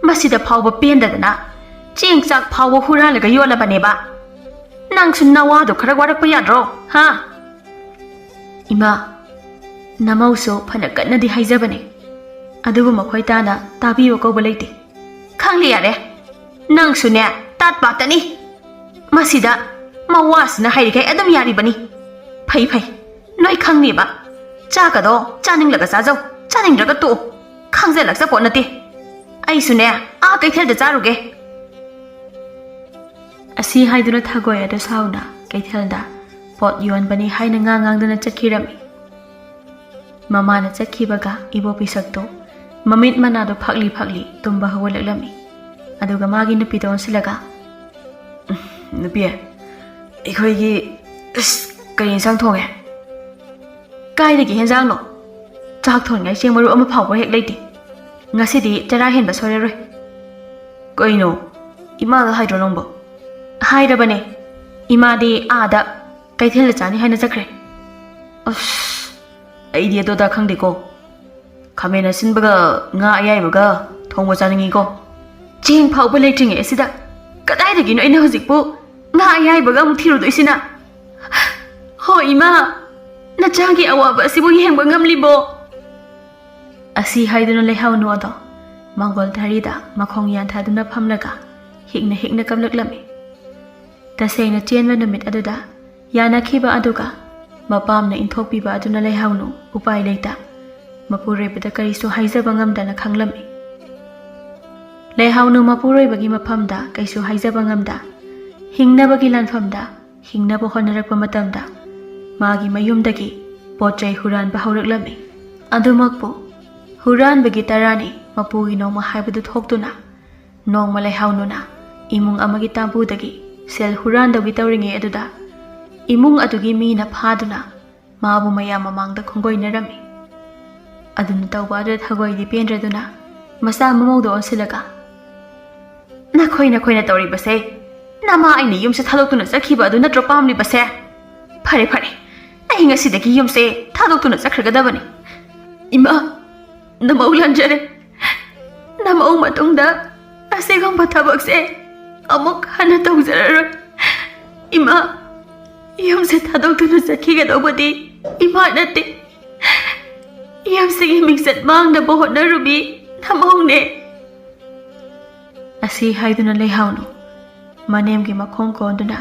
ꯃꯁꯤꯗ ꯐꯥꯎꯕ ꯄꯦꯟꯗꯗꯅ ꯆꯦꯡ ꯆꯥꯛ ꯐꯥꯎꯕ ꯍꯨꯔꯥꯜꯂꯒ ꯌꯣꯜꯂꯕꯅꯦꯕ꯫ ꯅꯪꯁꯨ ꯅꯋꯥꯗꯣ ꯈꯔ ꯋꯥꯔꯛꯄ ꯌꯥꯗ꯭ꯔꯣ, ꯍꯥ?" "ꯏꯃꯥ, ꯅꯃꯧꯁꯨ ꯐꯅ ꯀꯟꯅꯗꯤ ꯍꯥꯏꯖꯕꯅꯦ, ꯑꯗꯨꯕꯨ ꯃꯈꯣꯏ ꯇꯥꯅ ꯇꯥꯕꯤꯌꯨ ꯀꯧꯕ ꯂꯩꯇꯦ꯫" "ꯈꯪꯂꯦ ꯌꯥꯔꯦ, ꯅꯪꯁꯨꯅꯦ ꯇꯥꯠ ꯄꯥꯠꯇꯅꯤ꯫ ꯃꯁꯤꯗ ꯃꯋꯥꯁꯤꯅ ꯍꯩꯔꯤꯈꯩ ꯑꯗꯨꯝ ꯌꯥꯔꯤꯕꯅꯤ꯫ ꯐꯩ ꯐꯩ, ꯅꯣꯏ ꯈꯪꯅꯤꯕ꯫ ꯆꯥꯛꯀꯗꯣ ꯆꯥꯅꯤꯡꯂꯒ ꯆꯥꯖꯧ, ꯆꯥꯅꯤꯡꯗ꯭ꯔꯒ ꯇꯣꯛꯎ꯫ ꯈꯪꯖꯜꯂꯛꯆ ꯄꯣꯠ ꯅꯠꯇꯦ꯫ ꯑꯩꯁꯨꯅꯦ, ꯑꯥ ꯀꯩꯊꯦꯜꯗ ꯆꯥꯔꯨꯒꯦ꯫ ꯑꯁꯤ ꯍꯥꯏꯗꯨꯅ ꯊꯒꯣꯏ ꯑꯗꯨ ꯁꯥꯎꯅ ꯀꯩꯊꯦꯜꯗ ꯄꯣꯠ ꯌꯣꯟꯕꯅꯤ ꯍꯥꯏꯅ ꯉꯥꯡ ꯉꯥꯡꯗꯨꯅ ꯆꯠꯈꯤꯔꯝꯃꯤ꯫ ꯃꯃꯥꯅ ꯆꯠꯈꯤꯕꯒ ꯏꯕꯣ ꯄꯤꯁꯛꯇꯨ ꯃꯃꯤꯠ ꯃꯅꯥꯗꯣ ꯐꯛꯂꯤ ꯐꯛꯂꯤ ꯇꯨꯝꯕ ꯍꯧꯒꯠꯂꯛꯂꯝꯃꯤ꯫ ꯑꯗꯨꯒ ꯃꯥꯒꯤ ꯅꯨꯄꯤꯗ ꯑꯣꯟꯁꯤꯜꯂꯒ, "ꯎꯝ, ꯅꯨꯄꯤ, ꯑꯩꯈꯣꯏꯒꯤ, ꯑꯁ, ꯀꯔꯤ ꯏꯟꯁꯥꯡ ꯊꯣꯡꯉꯦ?" "ꯀꯥꯏꯗꯒꯤ ꯍꯦꯟꯖꯥꯡꯅꯣ? ꯆꯥꯛ ꯊꯣꯡꯉꯥꯏ ꯆꯦꯡ ꯃꯔꯨ ꯑꯃ ꯐꯥꯎꯕ ꯍꯦꯛ ꯂꯩꯇꯦ꯫ ꯉꯁꯤꯗꯤ ꯆꯔꯥ ꯍꯦꯟꯕ ꯁꯣꯏꯔꯔꯣꯏ꯫" "ꯀꯩꯅꯣ? ꯏꯃꯥꯗ ꯍꯥꯏꯗ꯭ꯔꯣ ꯅꯪꯕꯣ?" "ꯍꯥꯏꯔꯕꯅꯦ꯫ ꯏꯃꯥꯗꯤ ꯑꯥꯗ ꯀꯩꯊꯦꯜꯗ ꯆꯥꯅꯤ ꯍꯥꯏꯅ ꯆꯠꯈ꯭ꯔꯦ꯫" "ꯑꯁ, ꯑꯩꯗꯤ ꯑꯗꯨꯗ ꯈꯪꯗꯦꯀꯣ꯫ ꯈꯥꯃꯦꯟ ꯑꯁꯤꯟꯕꯒ ꯉꯥ ꯑꯌꯥꯏꯕꯒ ꯊꯣꯡꯕ ꯆꯥꯅꯤꯡꯉꯤꯀꯣ꯫" "ꯆꯦꯡ ꯐꯥꯎꯕ ꯂꯩꯇ꯭ꯔꯤꯉꯩ ꯑꯁꯤꯗ ꯀꯗꯥꯏꯗꯒꯤꯅꯣ ꯑꯩꯅ ꯍꯧꯖꯤꯛꯄꯨ ꯉꯥ ꯑꯌꯥꯏꯕꯒ ꯑꯃꯨꯛ ꯊꯤꯔꯨꯗꯣꯏꯁꯤꯅ? ꯍꯣ ꯏꯃꯥ, ꯅꯆꯥꯒꯤ ꯑꯋꯥꯕ ꯑꯁꯤꯕꯨ ꯌꯦꯡꯕ ꯉꯝꯂꯤꯕꯣ?" ꯑꯁꯤ ꯍꯥꯏꯗꯨꯅ ꯂꯩꯍꯥꯎꯅꯨ ꯑꯗꯣ ꯃꯪꯒꯣꯜ ꯊꯥꯔꯤꯗ ꯃꯈꯣꯡ ꯌꯥꯟꯊꯗꯨꯅ ꯐꯝꯂꯒ ꯍꯤꯛꯅ ꯍꯤꯛꯅ ꯀꯞꯂꯛꯂꯝꯃꯤ꯫ ꯇꯁꯦꯡꯅ ꯆꯦꯟꯕ ꯅꯨꯃꯤꯠ ꯑꯗꯨꯗ ꯌꯥꯅꯈꯤꯕ ꯑꯗꯨꯒ ꯃꯄꯥꯝꯅ ꯏꯟꯊꯣꯛꯄꯤꯕ ꯑꯗꯨꯅ ꯂꯩꯍꯥꯎꯅꯨ ꯎꯄꯥꯏ ꯂꯩꯇ ꯃꯄꯨꯔꯣꯏꯕꯗ ꯀꯔꯤꯁꯨ ꯍꯥꯏꯖꯕ ꯉꯝꯗꯅ ꯈꯪꯂꯝꯃꯤ꯫ ꯂꯩꯍꯥꯎꯅꯨ ꯃꯄꯨꯔꯣꯏꯕꯒꯤ ꯃꯐꯝꯗ ꯀꯩꯁꯨ ꯍꯥꯏꯖꯕ ꯉꯝꯗ, ꯍꯤꯡꯅꯕꯒꯤ ꯂꯥꯟꯐꯝꯗ ꯍꯤꯡꯅꯕ ꯍꯣꯠꯅꯔꯛꯄ ꯃꯇꯝꯗ ꯃꯥꯒꯤ ꯃꯌꯨꯝꯗꯒꯤ ꯄꯣꯠ ꯆꯩ ꯍꯨꯔꯥꯟꯕ ꯍꯧꯔꯛꯂꯝꯃꯤ꯫ ꯑꯗꯨꯃꯛꯄꯨ ꯍꯨꯔꯥꯟꯕꯒꯤ ꯇꯔꯥꯅꯤ ꯃꯄꯨꯒꯤ ꯅꯣꯡꯃ ꯍꯥꯏꯕꯗꯨ ꯊꯣꯛꯇꯨꯅ ꯅꯣꯡꯃ ꯂꯩꯍꯥꯎꯅꯨꯅ ꯏꯃꯨꯡ ꯑꯃꯒꯤ ꯇꯥꯝꯕꯨꯗꯒꯤ ꯁꯦꯜ ꯍꯨꯔꯥꯟꯗꯧꯒꯤ ꯇꯧꯔꯤꯉꯩ ꯑꯗꯨꯗ ꯏꯃꯨꯡ ꯑꯗꯨꯒꯤ ꯃꯤꯅ ꯐꯥꯗꯨꯅ ꯃꯥꯕꯨ ꯃꯌꯥꯝ ꯃꯃꯥꯡꯗ ꯈꯣꯡꯒꯣꯏꯅꯔꯝꯃꯤ꯫ ꯑꯗꯨꯅ ꯇꯧꯕ ꯑꯗꯨꯗ ꯊꯒꯣꯏꯗꯤ ꯄꯦꯟꯗ꯭ꯔꯗꯨꯅ ꯃꯆꯥ ꯃꯃꯧꯗ ꯑꯣꯟꯁꯤꯜꯂꯒ, "ꯅꯈꯣꯏ ꯅꯈꯣꯏꯅ ꯇꯧꯔꯤꯕꯁꯦ ꯅꯃꯥ ꯑꯩꯅ ꯌꯨꯝꯁꯦ ꯊꯥꯗꯣꯛꯇꯨꯅ ꯆꯠꯈꯤꯕ ꯑꯗꯨ ꯅꯠꯇ꯭ꯔꯣ ꯄꯥꯝꯂꯤꯕꯁꯦ? ꯐꯔꯦ ꯐꯔꯦ, ꯑꯩ ꯉꯁꯤꯗꯒꯤ ꯌꯨꯝꯁꯦ ꯊꯥꯗꯣꯛꯇꯨꯅ ꯆꯠꯈ꯭ꯔꯒꯗꯕꯅꯤ꯫ ꯏꯃꯥ, ꯅꯃꯧ ꯂꯥꯟꯖꯔꯦ꯫ ꯅꯃꯧ ꯃꯇꯨꯡꯗ ꯑꯁꯤꯒꯨꯝꯕ ꯊꯕꯛꯁꯦ ꯑꯃꯨꯛ ꯍꯟꯅ ꯇꯧꯖꯔꯔꯣꯏ꯫ ꯏꯃꯥ, ꯌꯨꯝꯁꯦ ꯊꯥꯗꯣꯛꯇꯨꯅ ꯆꯠꯈꯤꯒꯗꯧꯕꯗꯤ ꯏꯃꯥ ꯅꯠꯇꯦ꯫ ꯌꯨꯝꯁꯤꯒꯤ ꯃꯤꯡꯆꯠ ꯃꯥꯡꯅꯕ ꯍꯣꯠꯅꯔꯨꯕꯤ ꯅꯃꯧꯅꯦ꯫" ꯑꯁꯤ ꯍꯥꯏꯗꯨꯅ ꯂꯩꯍꯥꯎꯅꯨ ꯃꯅꯦꯝꯒꯤ ꯃꯈꯣꯡ ꯀꯣꯟꯗꯨꯅ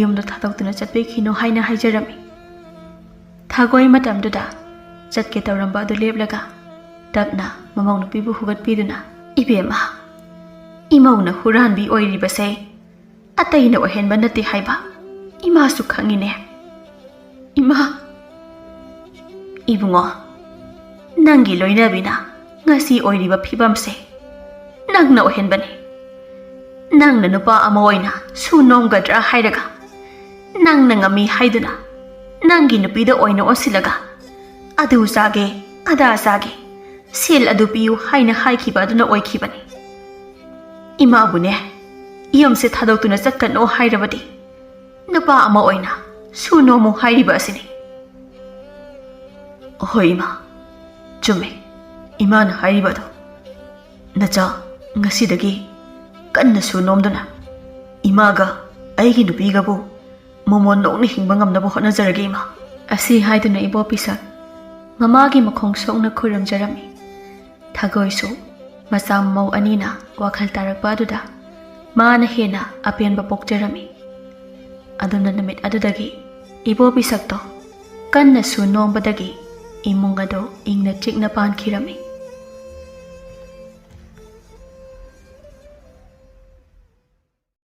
ꯌꯨꯝꯗ ꯊꯥꯗꯣꯛꯇꯨꯅ ꯆꯠꯄꯤꯈꯤꯅꯨ ꯍꯥꯏꯅ ꯍꯥꯏꯖꯔꯝꯃꯤ꯫ ꯊꯥꯒꯣꯏ ꯃꯇꯝꯗꯨꯗ ꯆꯠꯀꯦ ꯇꯧꯔꯝꯕ ꯑꯗꯨ ꯂꯦꯞꯂꯒ ꯇꯞꯅ ꯃꯃꯧ ꯅꯨꯄꯤꯕꯨ ꯍꯨꯒꯠꯄꯤꯗꯨꯅ, "ꯏꯕꯦꯝꯃ, ꯏꯃꯧꯅ ꯍꯨꯔꯥꯟꯕꯤ ꯑꯣꯏꯔꯤꯕꯁꯦ ꯑꯇꯩꯅ ꯑꯣꯏꯍꯟꯕ ꯅꯠꯇꯦ ꯍꯥꯏꯕ ꯏꯃꯥꯁꯨ ꯈꯪꯉꯤꯅꯦ꯫ ꯏꯃꯥ, ꯏꯕꯨꯡꯉꯣ, ꯅꯪꯒꯤ ꯂꯣꯏꯅꯕꯤꯅ ꯉꯁꯤ ꯑꯣꯏꯔꯤꯕ ꯐꯤꯕꯝꯁꯦ ꯅꯪꯅ ꯑꯣꯏꯍꯟꯕꯅꯤ꯫ ꯅꯪꯅ ꯅꯨꯄꯥ ꯑꯃ ꯑꯣꯏꯅ ꯁꯨ ꯅꯣꯝꯒꯗ꯭ꯔꯥ ꯍꯥꯏꯔꯒ, ꯅꯪꯅ ꯉꯝꯃꯤ ꯍꯥꯏꯗꯨꯅ ꯅꯪꯒꯤ ꯅꯨꯄꯤꯗ ꯑꯣꯏꯅ ꯑꯣꯟꯁꯤꯜꯂꯒ, ꯑꯗꯨ ꯆꯥꯒꯦ, ꯑꯗꯥ ꯆꯥꯒꯦ, ꯁꯦꯜ ꯑꯗꯨ ꯄꯤꯌꯨ ꯍꯥꯏꯅ ꯍꯥꯏꯈꯤꯕ ꯑꯗꯨꯅ ꯑꯣꯏꯈꯤꯕꯅꯤ꯫ ꯏꯃꯥꯕꯨꯅꯦ, ꯌꯨꯝꯁꯦ ꯊꯥꯗꯣꯛꯇꯨꯅ ꯆꯠꯀꯅꯣ ꯍꯥꯏꯔꯕꯗꯤ ꯅꯨꯄꯥ ꯑꯃ ꯑꯣꯏꯅ ꯁꯨ ꯅꯣꯝꯃꯨ ꯍꯥꯏꯔꯤꯕ ꯑꯁꯤꯅꯤ꯫" "ꯍꯣꯏ ꯏꯃꯥ, ꯆꯨꯝꯃꯦ ꯏꯃꯥꯅ ꯍꯥꯏꯔꯤꯕ ꯑꯗꯣ꯫ ꯅꯆꯥ, ꯉꯁꯤꯗꯒꯤ ꯀꯟꯅ ꯁꯨ ꯅꯣꯝꯗꯨꯅ ꯏꯃꯥꯒ ꯑꯩꯒꯤ ꯅꯨꯄꯤꯒꯕꯨ ꯃꯃꯣꯟ ꯅꯣꯛꯅ ꯍꯤꯡꯕ ꯉꯝꯅꯕ ꯍꯣꯠꯅꯖꯔꯒꯦ ꯏꯃꯥ꯫" ꯑꯁꯤ ꯍꯥꯏꯗꯨꯅ ꯏꯕꯣ ꯄꯤꯁꯛ ꯃꯃꯥꯒꯤ ꯃꯈꯣꯡ ꯁꯣꯛꯅ ꯈꯨꯔꯨꯝꯖꯔꯝꯃꯤ꯫ ꯊꯥꯒꯣꯏꯁꯨ ꯃꯆꯥ ꯃꯃꯧ ꯑꯅꯤꯅ ꯋꯥꯈꯜ ꯇꯥꯔꯛꯄ ꯑꯗꯨꯗ ꯃꯥꯅ ꯍꯦꯟꯅ ꯑꯄꯦꯟꯕ ꯄꯣꯛꯆꯔꯝꯃꯤ꯫ ꯑꯗꯨꯅ ꯅꯨꯃꯤꯠ ꯑꯗꯨꯗꯒꯤ ꯏꯕꯣ ꯄꯤꯁꯛꯇꯣ ꯀꯟꯅ ꯁꯨ ꯅꯣꯝꯕꯗꯒꯤ ꯏꯃꯨꯡ ꯑꯗꯨ ꯏꯪꯅ ꯆꯤꯛꯅ ꯄꯥꯟꯈꯤꯔꯝꯃꯤ꯫